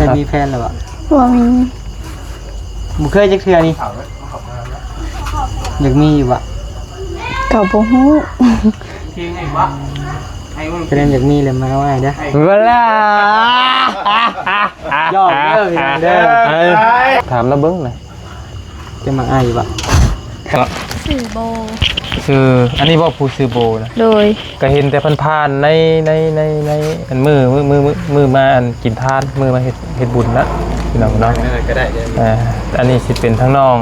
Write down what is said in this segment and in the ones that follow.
ເຄີຍມີແຟນແລ້ວບໍ່? ບໍ່ມີ. ບໍ່ເຄີຍຈັກເທື່ອນີ້? ຢາກມີຢູ່ບໍ່? ກໍບໍ່ຮູ້. ຄະແນນຢາກມີແລ້ວມາເອົາອ້າຍເດີ. ເວລາ ຢອກເດີພີ່ນ້ອງເດີ. ເອີ ຖາມລາວເບິ່ງນະ. ຈະມາອ້າຍຢູ່ບໍ່? ຊື່ໂບ. ຊື່ ອັນນີ້ບໍ່ ຜູ້ຊື່ໂບນະ? ໂດຍ. ກໍເຫັນແຕ່ຜ່ານໆ ໃນ ໃນ ໃນ ໃນ ອັນ ມື້ ມື້ ມື້ ມື້ ມື້ມາ ອັນ ກິນທານ ມື້ມາເຮັດ ເຮັດບຸນນະ ພີ່ນ້ອງເນາະ. ເອີ ກໍໄດ້ເດີ. ອ່າ ອັນນີ້ຊິເປັນທາງນ້ອງ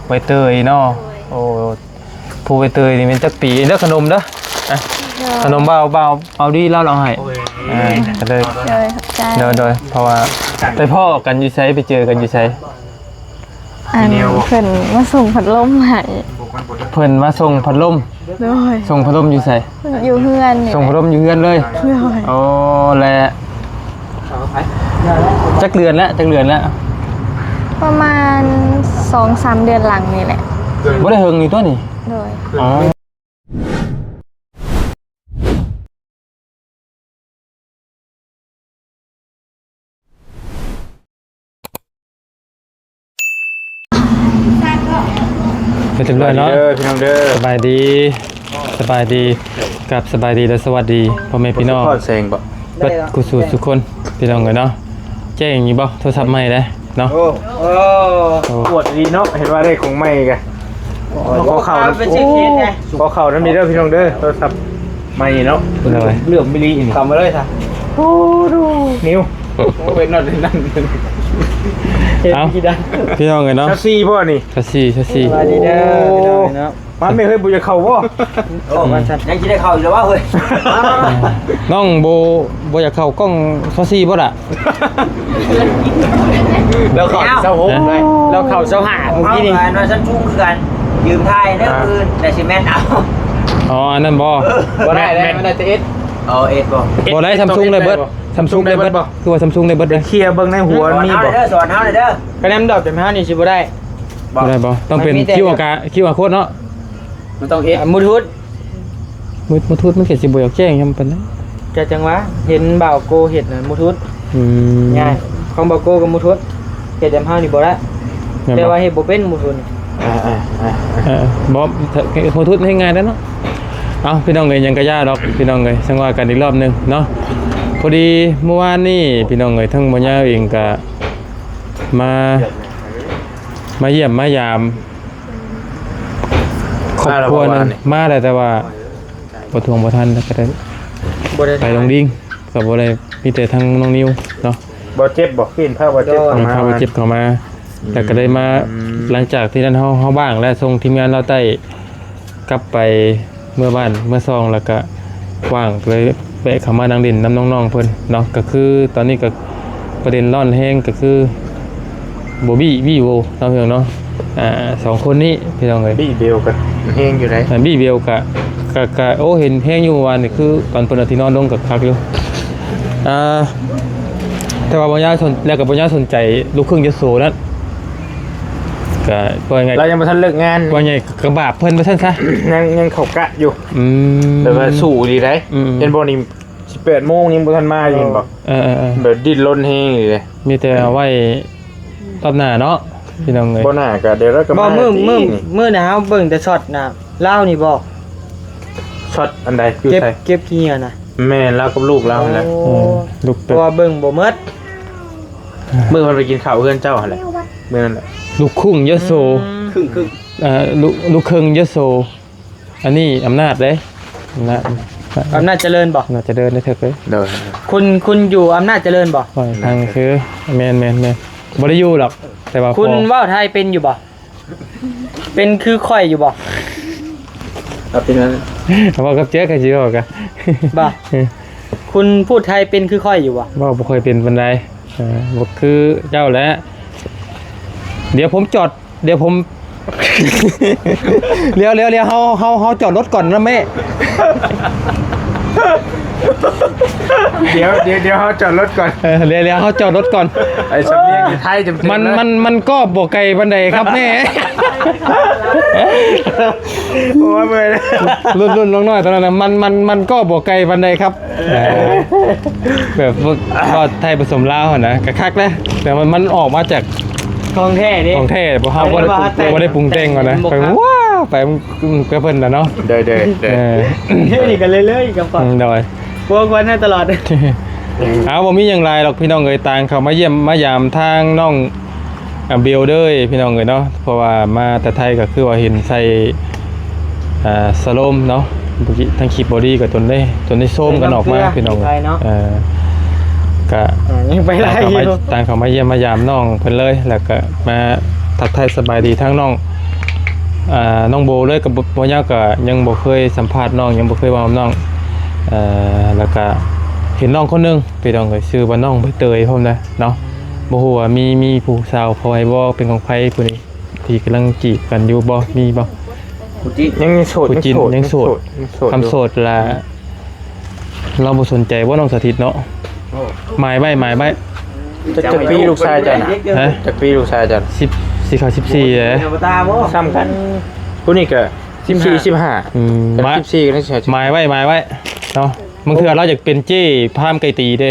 ໃບເຕີຍເນາະ. ໂດຍ. ໂອ້ ຜູ້ໃບເຕີຍນີ້ແມ່ນຈັກປີເດີ ຂະໜົມເດີ. ອ່ະ ໂດຍ. ຂະໜົມບ່າວ ບ່າວ ບ່າວດີລາວເອົາໃຫ້. ໂອ້ຍ. ອ່າ ກໍເລີຍ ໂດຍ ຂອບໃຈ. ໂດຍ ໂດຍ. ເພາະວ່າໄປພໍ້ກັນຢູ່ໃສ? ໄປເຈີກັນຢູ່ໃສ? ອັນ ເພິ່ນມາສົ່ງພັດລົມໃຫ້. ເພິ່ນມາສົ່ງພັດລົມ? ໂດຍ. ສົ່ງພັດລົມຢູ່ໃສ? ຢູ່ເຮືອນນີ້. ສົ່ງພັດລົມຢູ່ເຮືອນເລີຍ? ໂດຍ. ໂອ້ ແລະ ຈັກເດືອນແລ້ວ? ຈັກເດືອນແລ້ວ? ປະມານສອງສາມເດືອນຫຼັງນີ້ແຫຼະ. ບໍ່ໄດ້ເຫິງຢູ່ຕົວນີ້? ໂດຍ. ອໍ. ເປັນທີ່ຮຽບຮ້ອຍເນາະ. ສະບາຍດີເດີ ພີ່ນ້ອງເດີ. ສະບາຍດີ ສະບາຍດີ ກັບສະບາຍດີ ແລະ ສະຫວັດດີພໍ່ແມ່ພີ່ນ້ອງ ບໍ່ສະທ້ອນແສງບໍ່? ເບິດຄູ່ສູ່ທຸກຄົນ ພີ່ນ້ອງເອີຍເນາະ. ແຈ້ງຢູ່ບໍ່? ໂທລະສັບໃໝ່ເດ້ເນາະ. ໂອ້ ໂອ້ ໂອ້ ປວດດີເນາະ ເຫັນວ່າໄດ້ຂອງໃໝ່ກະ. ຂໍເຂົ້ານຳ ຂໍເຂົ້ານຳນີ້ເດີພີ່ນ້ອງເດີ ໂທລະສັບໃໝ່ເນາະ. ໂດຍ. ເຫຼື້ອມອີ່ຫຼີນີ້ ເຂົ້າມາເລີຍຊະ. ໂອ້ ດູ ນິວ ໂອ້ ເປັນນອນນັ້ນ. ເອົາ ພີ່ນ້ອງເອີຍເນາະ ຊາວສີ່ບໍ່ນີ້? ຊາວສີ່ ຊາວສີ່. ສະບາຍດີເດີ ໂອ້ ພີ່ນ້ອງເນາະ. ມາແມ່ເຮີ້ຍ ບໍ່ຢາກເຂົ້າບໍ່? ໂອ້ ວ່າຊັ້ນ ຍັງຊິໄດ້ເຂົ້າຢູ່ແລ້ວວະເຮີ້ຍ. ນ້ອງບໍ່ ບໍ່ຢາກເຂົ້າກ້ອງຊາວສີ່ບໍ່ລະ? ລາວເຂົ້າຊາວຫົກເລີຍ ລາວເຂົ້າຊາວຫ້າມື້ກີ້ນີ້. ເຮົາອັນວ່າຊັ້ນສູງຄືກັນ ຢືມຖ່າຍເດີ ອ່າ ຄືນ ແຕ່ຊິແມ່ນເອົາ. ອໍ ອັນນັ້ນບໍ່? ບໍ່ໄດ້ ແມ່ນ ແມ່ນ ມັນໄດ້ແຕ່ເອັດ. ອໍ ເອັດບໍ່? ບໍ່ໄດ້ ຊຳຊຸງໄດ້ເບິດ. ຊຳຊຸງໄດ້ເບິດບໍ່? ຄືວ່າຊຳຊຸງໄດ້ເບິດເດ້. ໄປເຄຍເບິ່ງໃນຫົວມີບໍ່? ສອນເຮົາແດ່ເດີ ສອນເຮົາແດ່ເດີ. ຄະແນນດອກເຕັມຫ້ານີ້ຊິບໍ່ໄດ້. ບໍ່ໄດ້ບໍ່? ຕ້ອງເປັນ ຄິວອາ ຄິວອາໂຄດເນາະ. ມັນຕ້ອງເຮັດ ອ່າ ບລູທູດ ບລູທູດມັນກໍຊິບໍ່ຢາກແຈ້ງຍາມປານໃດ. ກະຈັ່ງວ່າ ເຫັນບ່າວໂກເຮັດນະ ບລູທູດ. ອືມ ງ່າຍ ຂອງບ່າວໂກກັບບລູທູດ ເຮັດແບບເຮົານີ້ບໍ່ໄດ້. ແມ່ນບໍ່? ແຕ່ວ່າເຮັດບໍ່ເປັນບລູທູດ. ອ່າໆໆ ເອີ ບໍ່ ບລູທູດເຮັດງ່າຍແລ້ວເນາະ. ເອົ້າ ພີ່ນ້ອງເອີຍ ຫຍັງກໍຢ່າດອກ ພີ່ນ້ອງເອີຍ ຈັ່ງວ່າກັນອີກລອບໜຶ່ງເນາະ. ພໍດີມື້ວານນີ້ ພີ່ນ້ອງເອີຍ ທາງບໍ່ຍາວເອງກະມາ ມາຢ້ຽມມາຢາມ ຄອບຄົວໜຶ່ງ ມາແລ້ວ ແຕ່ວ່າບໍ່ທວງບໍ່ທັນ ແລ້ວກໍໄດ້ ບໍ່ໄດ້ ໄປລົງດິງ ກໍບໍ່ໄດ້ ມີແຕ່ທາງນ້ອງນິວເນາະ. ບໍ່ເຈັບບໍ່? ເຫັນພາບບໍ່ເຈັບເຂົ້າມາ ພາບບໍ່ເຈັບເຂົ້າມາ ອືມ ແລ້ວກໍໄດ້ມາ ອືມ ຫຼັງຈາກທີ່ນັ້ນເຮົາ ເຮົາວ່າງແລ້ວ ສົ່ງທີມງານລາວໃຕ້ ກັບໄປເມືອບ້ານເມືອຊ່ອງ ແລ້ວກະວ່າງ ເລີຍແວະເຂົ້າມານັ່ງຫຼິ້ນນຳນ້ອງໆເພິ່ນເນາະ. ກະຄືຕອນນີ້ກະປະເດັນຮ້ອນແຮງກະຄື ໂບບີ້ ວີໂວເນາະ ພີ່ນ້ອງເນາະ. ອ່າ ສອງຄົນນີ້ພີ່ນ້ອງເອີຍ ບີ້ ເບວກະແຮງຢູ່ໃດ໋. ອ່າ ບີ້ ເບວກະ ກະ ກະ ໂອ້ ເຫັນແຮງຢູ່ ວານນີ້ຄືຕອນເພິ່ນເອົາທີ່ນອນລົງກະຄັກຢູ່. ອ່າ ແຕ່ວ່າບໍ່ຍາກສົນ ແລ້ວກະບໍ່ຍາກສົນໃຈລູກຄຶ່ງຍະໂສນັ້ນ ກະວ່າໄງ ລາວຍັງບໍ່ທັນເລີກງານ ວ່າໄງ ກະບາບເພິ່ນວ່າຊັ້ນຊະ ຍັງ ຍັງເຂົ້າກະຢູ່. ອືມ ແບບວ່າສູ້ດີໃດ໋. ອືມ ເຫັນບໍ່ນີ້ ສິບແປດໂມງຍັງບໍ່ທັນມາຢູ່ ເຫັນບໍ່? ເອີໆໆ ແບບດີ້ນລົນແຮງຢູ່ເດ້. ມີແຕ່ເອົາໄວ້ຮອບໜ້າເນາະ ພີ່ນ້ອງເອີຍ. ບໍ່ໜ້າກະດຽວລາວກໍມາ. ມື້ ມື້ ມື້ນັ້ນເຮົາເບິ່ງແຕ່ຊັອດນະ ລາວນີ້ບໍ່? ຊັອດອັນໃດ? ຢູ່ໃສ? ເກັບ ເກັບຂີ້ເຫຍື້ອນະ. ແມ່ນ ລາວກັບລູກລາວຫັ້ນແຫຼະ. ໂອ້ ເອີ ລູກເປັດ ເພາະວ່າເບິ່ງບໍ່ໝົດ. ມື້ມັນໄປກິນເຂົ້າເຮືອນເຈົ້າຫັ້ນແຫຼະ ມື້ນັ້ນແຫຼະ. ລູກຄຶ່ງຍະໂສ ອືມ ຄຶ່ງໆ ເອີ ລູກ ລູກເຄິ່ງຍະໂສ. ອັນນີ້ອຳນາດເດ້ ອຳນາດ ອຳນາດຈະເລີນບໍ່? ອຳນາດຈະເລີນເດ້ ເຖິກເອີຍ. ໂດຍ ຄຸນ ຄຸນຢູ່ອຳນາດຈະເລີນບໍ່? ໂອ້ຍ ທາງຄື ແມ່ນໆໆ ບໍ່ໄດ້ຢູ່ດອກ ແຕ່ວ່າ ຄຸນເວົ້າໄທເປັນຢູ່ບໍ່? ເປັນຄືຂ້ອຍຢູ່ບໍ່? ເອົາເປັນ ເວົ້າກັບເຈ້ກະຊິເວົ້າກະ ບໍ່ ເອີ ຄຸນພູດໄທເປັນຄືຂ້ອຍຢູ່ບໍ່? ເວົ້າບໍ່ຄ່ອຍເປັນປານໃດ. ເອີ ບໍ່ຄືເຈົ້າແຫຼະ. ດຽວຜົມຈອດ ດຽວຜົມ ດຽວ ດຽວ ດຽວ ເຮົາ ເຮົາ ເຮົາຈອດລົດກ່ອນນະແມ່. ເ ດຽວ ດຽວ ດຽວເຮົາຈອດລົດກ່ອນ ເອີ ດຽວ ດຽວເຮົາຈອດລົດກ່ອນ ໄອ້ສຳນຽງໄທເຕັມໆ ມັນ ເລີຍ ມັນ ມັນກໍບໍ່ໄກປານໃດຄັບແມ່ ໂອ້ຍ ເມື່ອຍ ລຸ້ນ ລຸ້ນນ້ອງນ້ອຍຕອນນັ້ນນະ ມັນ ມັນ ມັນກໍບໍ່ໄກປານໃດຄັບ ເອີ ແບບ ເວົ້າໄທປະສົມລາວຫັ້ນນະ ກະຄັກເດ້ ແຕ່ວ່າມັນອອກມາຈາກ ຂອງແທ້ເດ້ ຂອງແທ້ ບໍ່ ເຮົາບໍ່ໄດ້ປຸງແຕ່ງ ບໍ່ໄດ້ປຸງແຕ່ງກ່ອນນະ ໄປ ວ້າວ ໄປ ອືມ ກັບເພິ່ນລະເນາະ ໂດຍ ໂດຍ ໂດຍ ເອີ ນີ້ກໍເລີຍໆກັບ ອືມ ໂດຍ ພົວຄວັນໃຫ້ຕະຫຼອດ ເອົາ ບໍ່ມີຫຍັງຫຼາຍດອກພີ່ນ້ອງເອີຍ ຕ່າງເຂົ້າມາຢ້ຽມມາຢາມທາງນ້ອງ ອາ ເບວເດີພີ່ນ້ອງເອີຍເນາະ ເພາະວ່າມາແຕ່ໄທກໍຄືວ່າເຫັນໃສ່ ອ່າ ສະໂລມເນາະ ທາງຄລິບບໍ່ດີກໍຈົນໄດ້ ຈົນໄດ້ໂຊມກັນອອກມາພີ່ນ້ອງເອີຍ ເອີ ກະ ເອີ ຍັງໄປຫຼາຍຢູ່ ຕ່າງເຂົ້າມາຢ້ຽມມາຢາມນ້ອງເພິ່ນເລີຍ ແລ້ວກະມາທັກທາຍສະບາຍດີທາງນ້ອງ ອ່າ ນ້ອງໂບເລີຍ ກໍບໍ່ ບໍ່ຍາວ ກໍຍັງບໍ່ເຄີຍສຳພາດນ້ອງ ຍັງບໍ່ເຄີຍເວົ້ານຳນ້ອງ ເອີ ແລ້ວກະເຫັນນ້ອງຄົນໜຶ່ງພີ່ນ້ອງເອີຍ ຊື່ວ່ານ້ອງໃບເຕີຍພ້ອມນະເນາະ ບໍ່ຮູ້ວ່າມີ ມີຜູ້ສາວພໍໃຫ້ບໍ່ ເປັນຂອງໃຜຜູ້ນີ້ ທີ່ກຳລັງຈີບກັນຢູ່ບໍ່ ມີບໍ່? ຜູ້ຈີບ ຍັງໂສດ ຜູ້ຈີບ ຍັງໂສດ ຍັງໂສດ ຍັງໂສດ ຄັນໂສດລະ ລາວບໍ່ສົນໃຈບໍ່ ນ້ອງສາທິດເນາະ? ໂອ້ ໝາຍໄວ້ ໝາຍໄວ້ ຈັກ ຈັກປີລູກຊາຍເຈົ້ານະ? ຮະ? ຈັກປີລູກຊາຍເຈົ້າ? ສິບ ຊິເຂົ້າສິບສີ່ແລ້ວ ສ່ຳກັນ ຜູ້ນີ້ກໍສິບສີ່ ສິບຫ້າ ອືມ ສິບສີ່ ກໍໜ້າຊິ ໝາຍໄວ້ ໝາຍໄວ້ເນາະ ບາງເທື່ອລາວຢາກເປັນເຈ້ພາມໄກ່ຕີເດ້.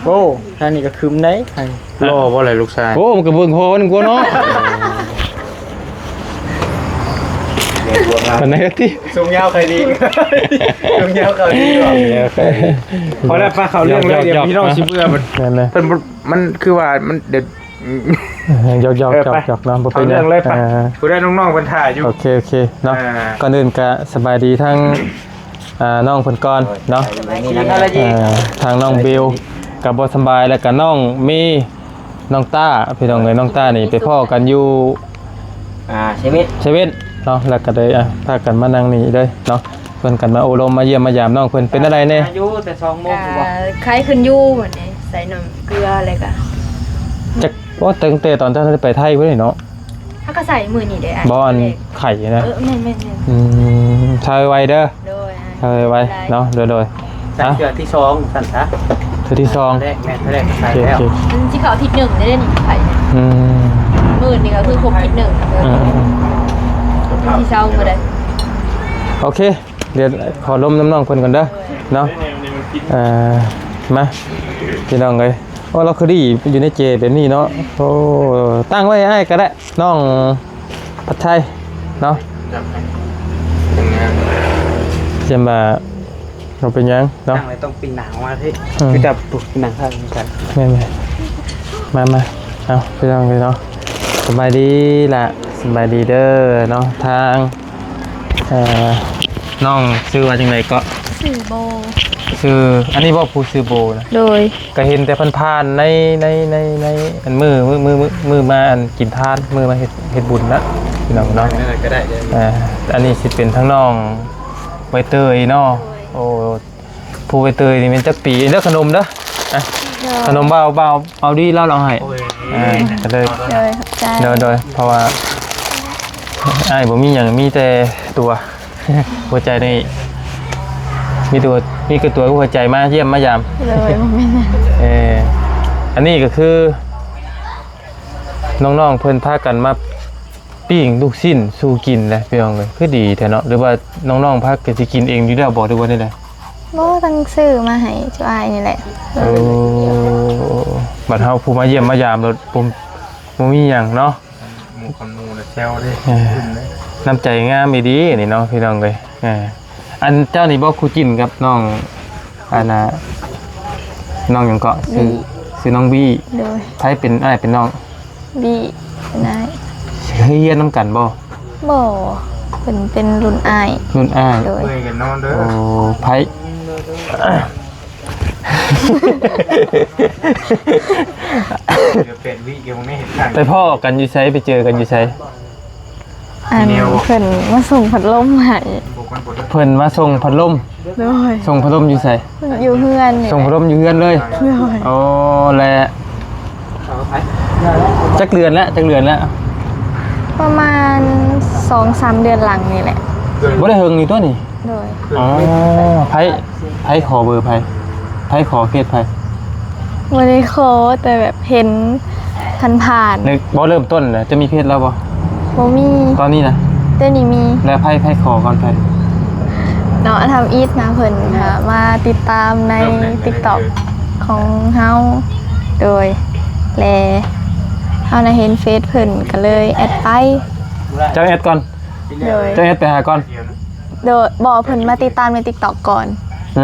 ໂອ້ ທາງນີ້ກໍຄຶມໄດ໋ ຮະ ຫຼໍ່ບໍ່ລະລູກຊາຍ? ໂອ້ ມັນກໍເບິ່ງພໍໜຶ່ງກວ່າເນາະ ປານໃດຕິ? ສູງຍາວໃຜດີ? ສູງຍາວເຂົາດີບໍ່? ພໍແລ້ວ ໄປເຂົ້າເລື່ອງເລີຍ ດຽວ ຍອກໆ ພີ່ນ້ອງຊິເບື່ອ ແມ່ນແຫຼະ ເພິ່ນບໍ່ ມັນຄືວ່າມັນ ດຽວ ເອີ ຢອກໆ ເອີ ໄປ ຢອກໆ ເນາະ ບໍ່ເປັນຫຍັງ ເຂົ້າເລື່ອງເລີຍ ໄປ ອ່າ ຜູ້ໃດນ້ອງໆເພິ່ນຖ້າຢູ່ ໂອເຄ ໂອເຄເນາະ ອ່າ ກ່ອນອື່ນກະສະບາຍດີທາງ ອ່າ ນ້ອງເພິ່ນກ່ອນເນາະ ສະບາຍດີ ອ່າ ທາງນ້ອງເບວກໍບໍ່ສະບາຍ ແລ້ວກໍນ້ອງເມ ນ້ອງຕ້າ ພີ່ນ້ອງເອີຍ ນ້ອງຕ້ານີ້ໄປພໍ້ກັນຢູ່ ອ່າ ເຊເວັນ ເຊເວັນເນາະ ແລ້ວກໍໄດ້ ອ່າ ພາກັນມານັ່ງນີ້ເລີຍເນາະ ເພິ່ນກັນມາໂອ້ລົມມາຢ້ຽມມາຢາມນ້ອງເພິ່ນ ເປັນຈັ່ງໃດແດ່? ຢູ່ແຕ່ສອງໂມງ ກະ ບໍ່ ໄຂ້ຂຶ້ນຢູ່ ວັນນີ້ໃສ່ນ້ຳເກືອ ແລ້ວກໍ ຈັກ ໂອ້ ຕັ້ງແຕ່ຕອນເຈົ້າໄດ້ໄປໄທພຸ້ນເນາະ ເຮົາກໍໃສ່ມື້ນີ້ເດ້ ບໍ່ ອັນໄຂ້ນະ ເອີ ແມ່ນໆໆ ອືມ ຖ່າຍໄວເດີ ໂດຍ ຖ່າຍໄວເນາະ ໂດຍໆ ໃສ່ເທື່ອທີສອງຊັ້ນຊະ ເທື່ອທີສອງ ແລກ ແມ່ນ ແລກໃສ່ແລ້ວ ໂອເຄ ມັນຊິເຂົ້າທິດໜຶ່ງເດ້ນີ້ ໄຂ້ ອືມ ມື້ນີ້ກໍຄືຄົບທິດໜຶ່ງ ອືມ ທີ່ເຊົາບໍ່ໄດ້ ໂອເຄ ດຽວຂໍລົມນຳນ້ອງເພິ່ນກ່ອນເດີເນາະ ເອີ ມາ ພີ່ນ້ອງເອີຍ ໂອ້ ລາວຄືດີຢູ່ໃນເຈແບບນີ້ເນາະ ໂອ້ ຕັ້ງໄວ້ອ້າຍກໍໄດ້ ນ້ອງພັດໄທເນາະ ເຊັ່ນວ່າບໍ່ເປັນຫຍັງເນາະ ຕັ້ງໄວ້ຕ້ອງປີນໜາອອກມາພີ້ ອືມ ຄືຈະປູກປີນໜາຂ້າງກັນ ແມ່ນໆ ມາໆ ເອົາ ພີ່ນ້ອງເອີຍເນາະ ສະບາຍດີລະ ສະບາຍດີເດີເນາະ ທາງ ເອີ ນ້ອງຊື່ວ່າຈັ່ງໃດເກາະ? ຊື່ໂບ ຊື່ ອັນນີ້ບໍ່ ຜູ້ຊື່ໂບນະ? ໂດຍ ກໍເຫັນແຕ່ຜ່ານໆ ໃນ ໃນ ໃນ ໃນ ອັນມື້ ມື້ ມື້ ມື້ ມື້ມາ ອັນ ກິນທານ ມື້ມາເຮັດ ເຮັດບຸນນະ ພີ່ນ້ອງເນາະ ເອີ ອັນນີ້ຊິເປັນທາງນ້ອງໃບເຕີຍເນາະ ໂດຍ ໂອ້ ຜູ້ໃບເຕີຍນີ້ແມ່ນຈັກປີເດີ ຂະໜົມເດີ ອ່ະ ໂດຍ ຂະໜົມບ່າວ ບ່າວ ບ່າວດີລາວເອົາໃຫ້ ໂອ້ຍ ອ່າ ກໍເລີຍ ໂດຍ ຂອບໃຈ ໂດຍ ໂດຍ ເພາະວ່າອ້າຍບໍ່ມີຫຍັງ ມີແຕ່ຕົວ ຫົວໃຈນີ້ ມີແຕ່ ມີແຕ່ຕົວ ຫົວໃຈມາຢ້ຽມມາຢາມ ໂດຍ ບໍ່ແມ່ນຫຍັງ ເອີ ອັນນີ້ກໍຄື ນ້ອງໆເພິ່ນພາກັນມາ ປີ້ງລູກຊີ້ນສູ່ກິນແຫຼະ ພີ່ນ້ອງເອີຍ ຄືດີແທ້ເນາະ ຫຼືວ່ານ້ອງໆພັກກໍຊິກິນເອງຢູ່ແລ້ວບໍ່ ຫຼືວ່າແນວໃດ? ບໍ່ ຕ້ອງຊື້ມາໃຫ້ເຈົ້າອ້າຍນີ້ແຫຼະ ໂອ້ ບັດເຮົາຜູ້ມາຢ້ຽມມາຢາມໂລດ ບໍ່ ບໍ່ມີຫຍັງເນາະ ໝູ່ຄຳໝູ່ລະແຊວເດ້ ເອີ ນ້ຳໃຈງາມອີ່ຫຼີນີ້ເນາະ ພີ່ນ້ອງເອີຍ ເອີ ອັນເຈົ້ານີ້ບໍ່ຄູ່ຈິ້ນກັບນ້ອງ ອັນນ່າ ນ້ອງຫຍັງເກາະ? ຊື່ ຊື່ນ້ອງບີ ໂດຍ ໃຜເປັນອ້າຍເປັນນ້ອງ? ບີ ນາຍ ເຄີຍຮຽນນຳກັນບໍ່? ບໍ່ ເພິ່ນເປັນລຸ້ນອ້າຍ ລຸ້ນອ້າຍ ໂດຍ ເມື່ອຍກໍນອນເດີ ໂອ້ ໃຜ ດຽວແປດວິດຽວນີ້ ໄປພໍ້ກັນຢູ່ໃສ? ໄປເຈີກັນຢູ່ໃສ? ອັນ ເພິ່ນມາສົ່ງພັດລົມໃຫ້ ເພິ່ນມາສົ່ງພັດລົມ ໂດຍ ສົ່ງພັດລົມຢູ່ໃສ? ຢູ່ເຮືອນນີ້ ສົ່ງພັດລົມຢູ່ເຮືອນເລີຍ ໂດຍ ໂອ້ ແລະ ຈັກເດືອນແລ້ວ ຈັກເດືອນແລ້ວ? ປະມານສອງສາມເດືອນຫຼັງນີ້ແຫຼະ ບໍ່ໄດ້ເຫິງນີ້ຕົວະນີ້ ໂດຍ ອໍ ໃຜ ໃຜຂໍເບີໃຜ? ໃຜຂໍເຟສໃຜ? ບໍ່ໄດ້ຂໍ ແຕ່ແບບເຫັນຜ່ານໆ. ເລີ່ມຕົ້ນນະ ເຈົ້າມີເຟສລາວບໍ່? ບໍ່ມີ. ຕອນນີ້ນະ? ດຽວນີ້ມີ. ແລ້ວໃຜ ໃຜຂໍກ່ອນໃຜ? ເນາະ ທຳອິດນະ ເພິ່ນຫາມາຕິດຕາມໃນ TikTok ຂອງເຮົາ ໂດຍ ແລະ ເຮົານະເຫັນເຟສເພິ່ນ ກໍເລີຍແອັດໄປ. ເຈົ້າແອັດກ່ອນ? ໂດຍ ເຈົ້າແອັດໄປຫາກ່ອນ? ໂດຍ ບໍ່ ເພິ່ນມາຕິດຕາມໃນ TikTok ກ່ອນ.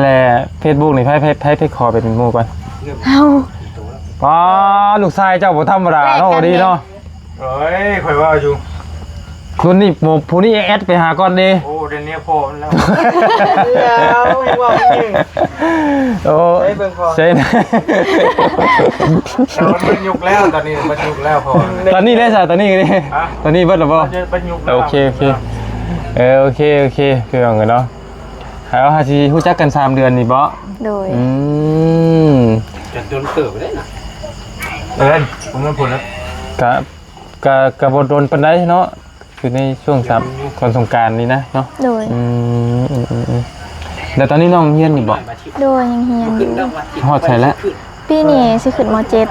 ແລະ Facebook ນີ້ໃຜ ໃຜ ໃຜ ໃຜຂໍເປັນໝູ່ກ່ອນ? ເຮົາ. ປ້າ ລູກຊາຍເຈົ້າບໍ່ທຳມະດາເນາະ ດີເນາະ. ໂອ້ຍ ຂ້ອຍເວົ້າຢູ່ ຄົນນີ້ ຜູ້ນີ້ແອັດໄປຫາກ່ອນເດ້. ໂອ້ ດຽວນີ້ພໍ່ມັນແລ້ວ ແລ້ວເວົ້າອີກ. ໂອ້ ໃສ່ເບິ່ງພໍ່ ໃສ່ ແຕ່ວ່າມັນຍຸກແລ້ວ ຕອນນີ້ມັນຍຸກແລ້ວພໍ່. ຕອນນີ້ເດ້ຊະ ຕອນນີ້ເດ້ ຕອນນີ້ເບິດແລ້ວບໍ່? ໂອເຄ ໂອເຄ ເອີ ໂອເຄ ໂອເຄ ພີ່ນ້ອງເອີຍເນາະ. ເຮົາ ເຮົາຊິຮູ້ຈັກກັນສາມເດືອນນີ້ບໍ່? ໂດຍ ອືມ ຈະດົນເຕີບໄດ້ນະ. ເອີ ປະມານພຸ້ນແຫຼະ ກະ ກະ ກະບໍ່ດົນປານໃດເນາະ ຢູ່ໃນຊ່ວງສາມ ກ່ອນສົງການນີ້ນະເນາະ. ໂດຍ ອືມ ແລ້ວຕອນນີ້ນ້ອງຮຽນຢູ່ບໍ່? ໂດຍ ຍັງຮຽນຢູ່. ຮອດໃສແລ້ວ? ປີນີ້ຊິຂຶ້ນ ມໍເຈັດ.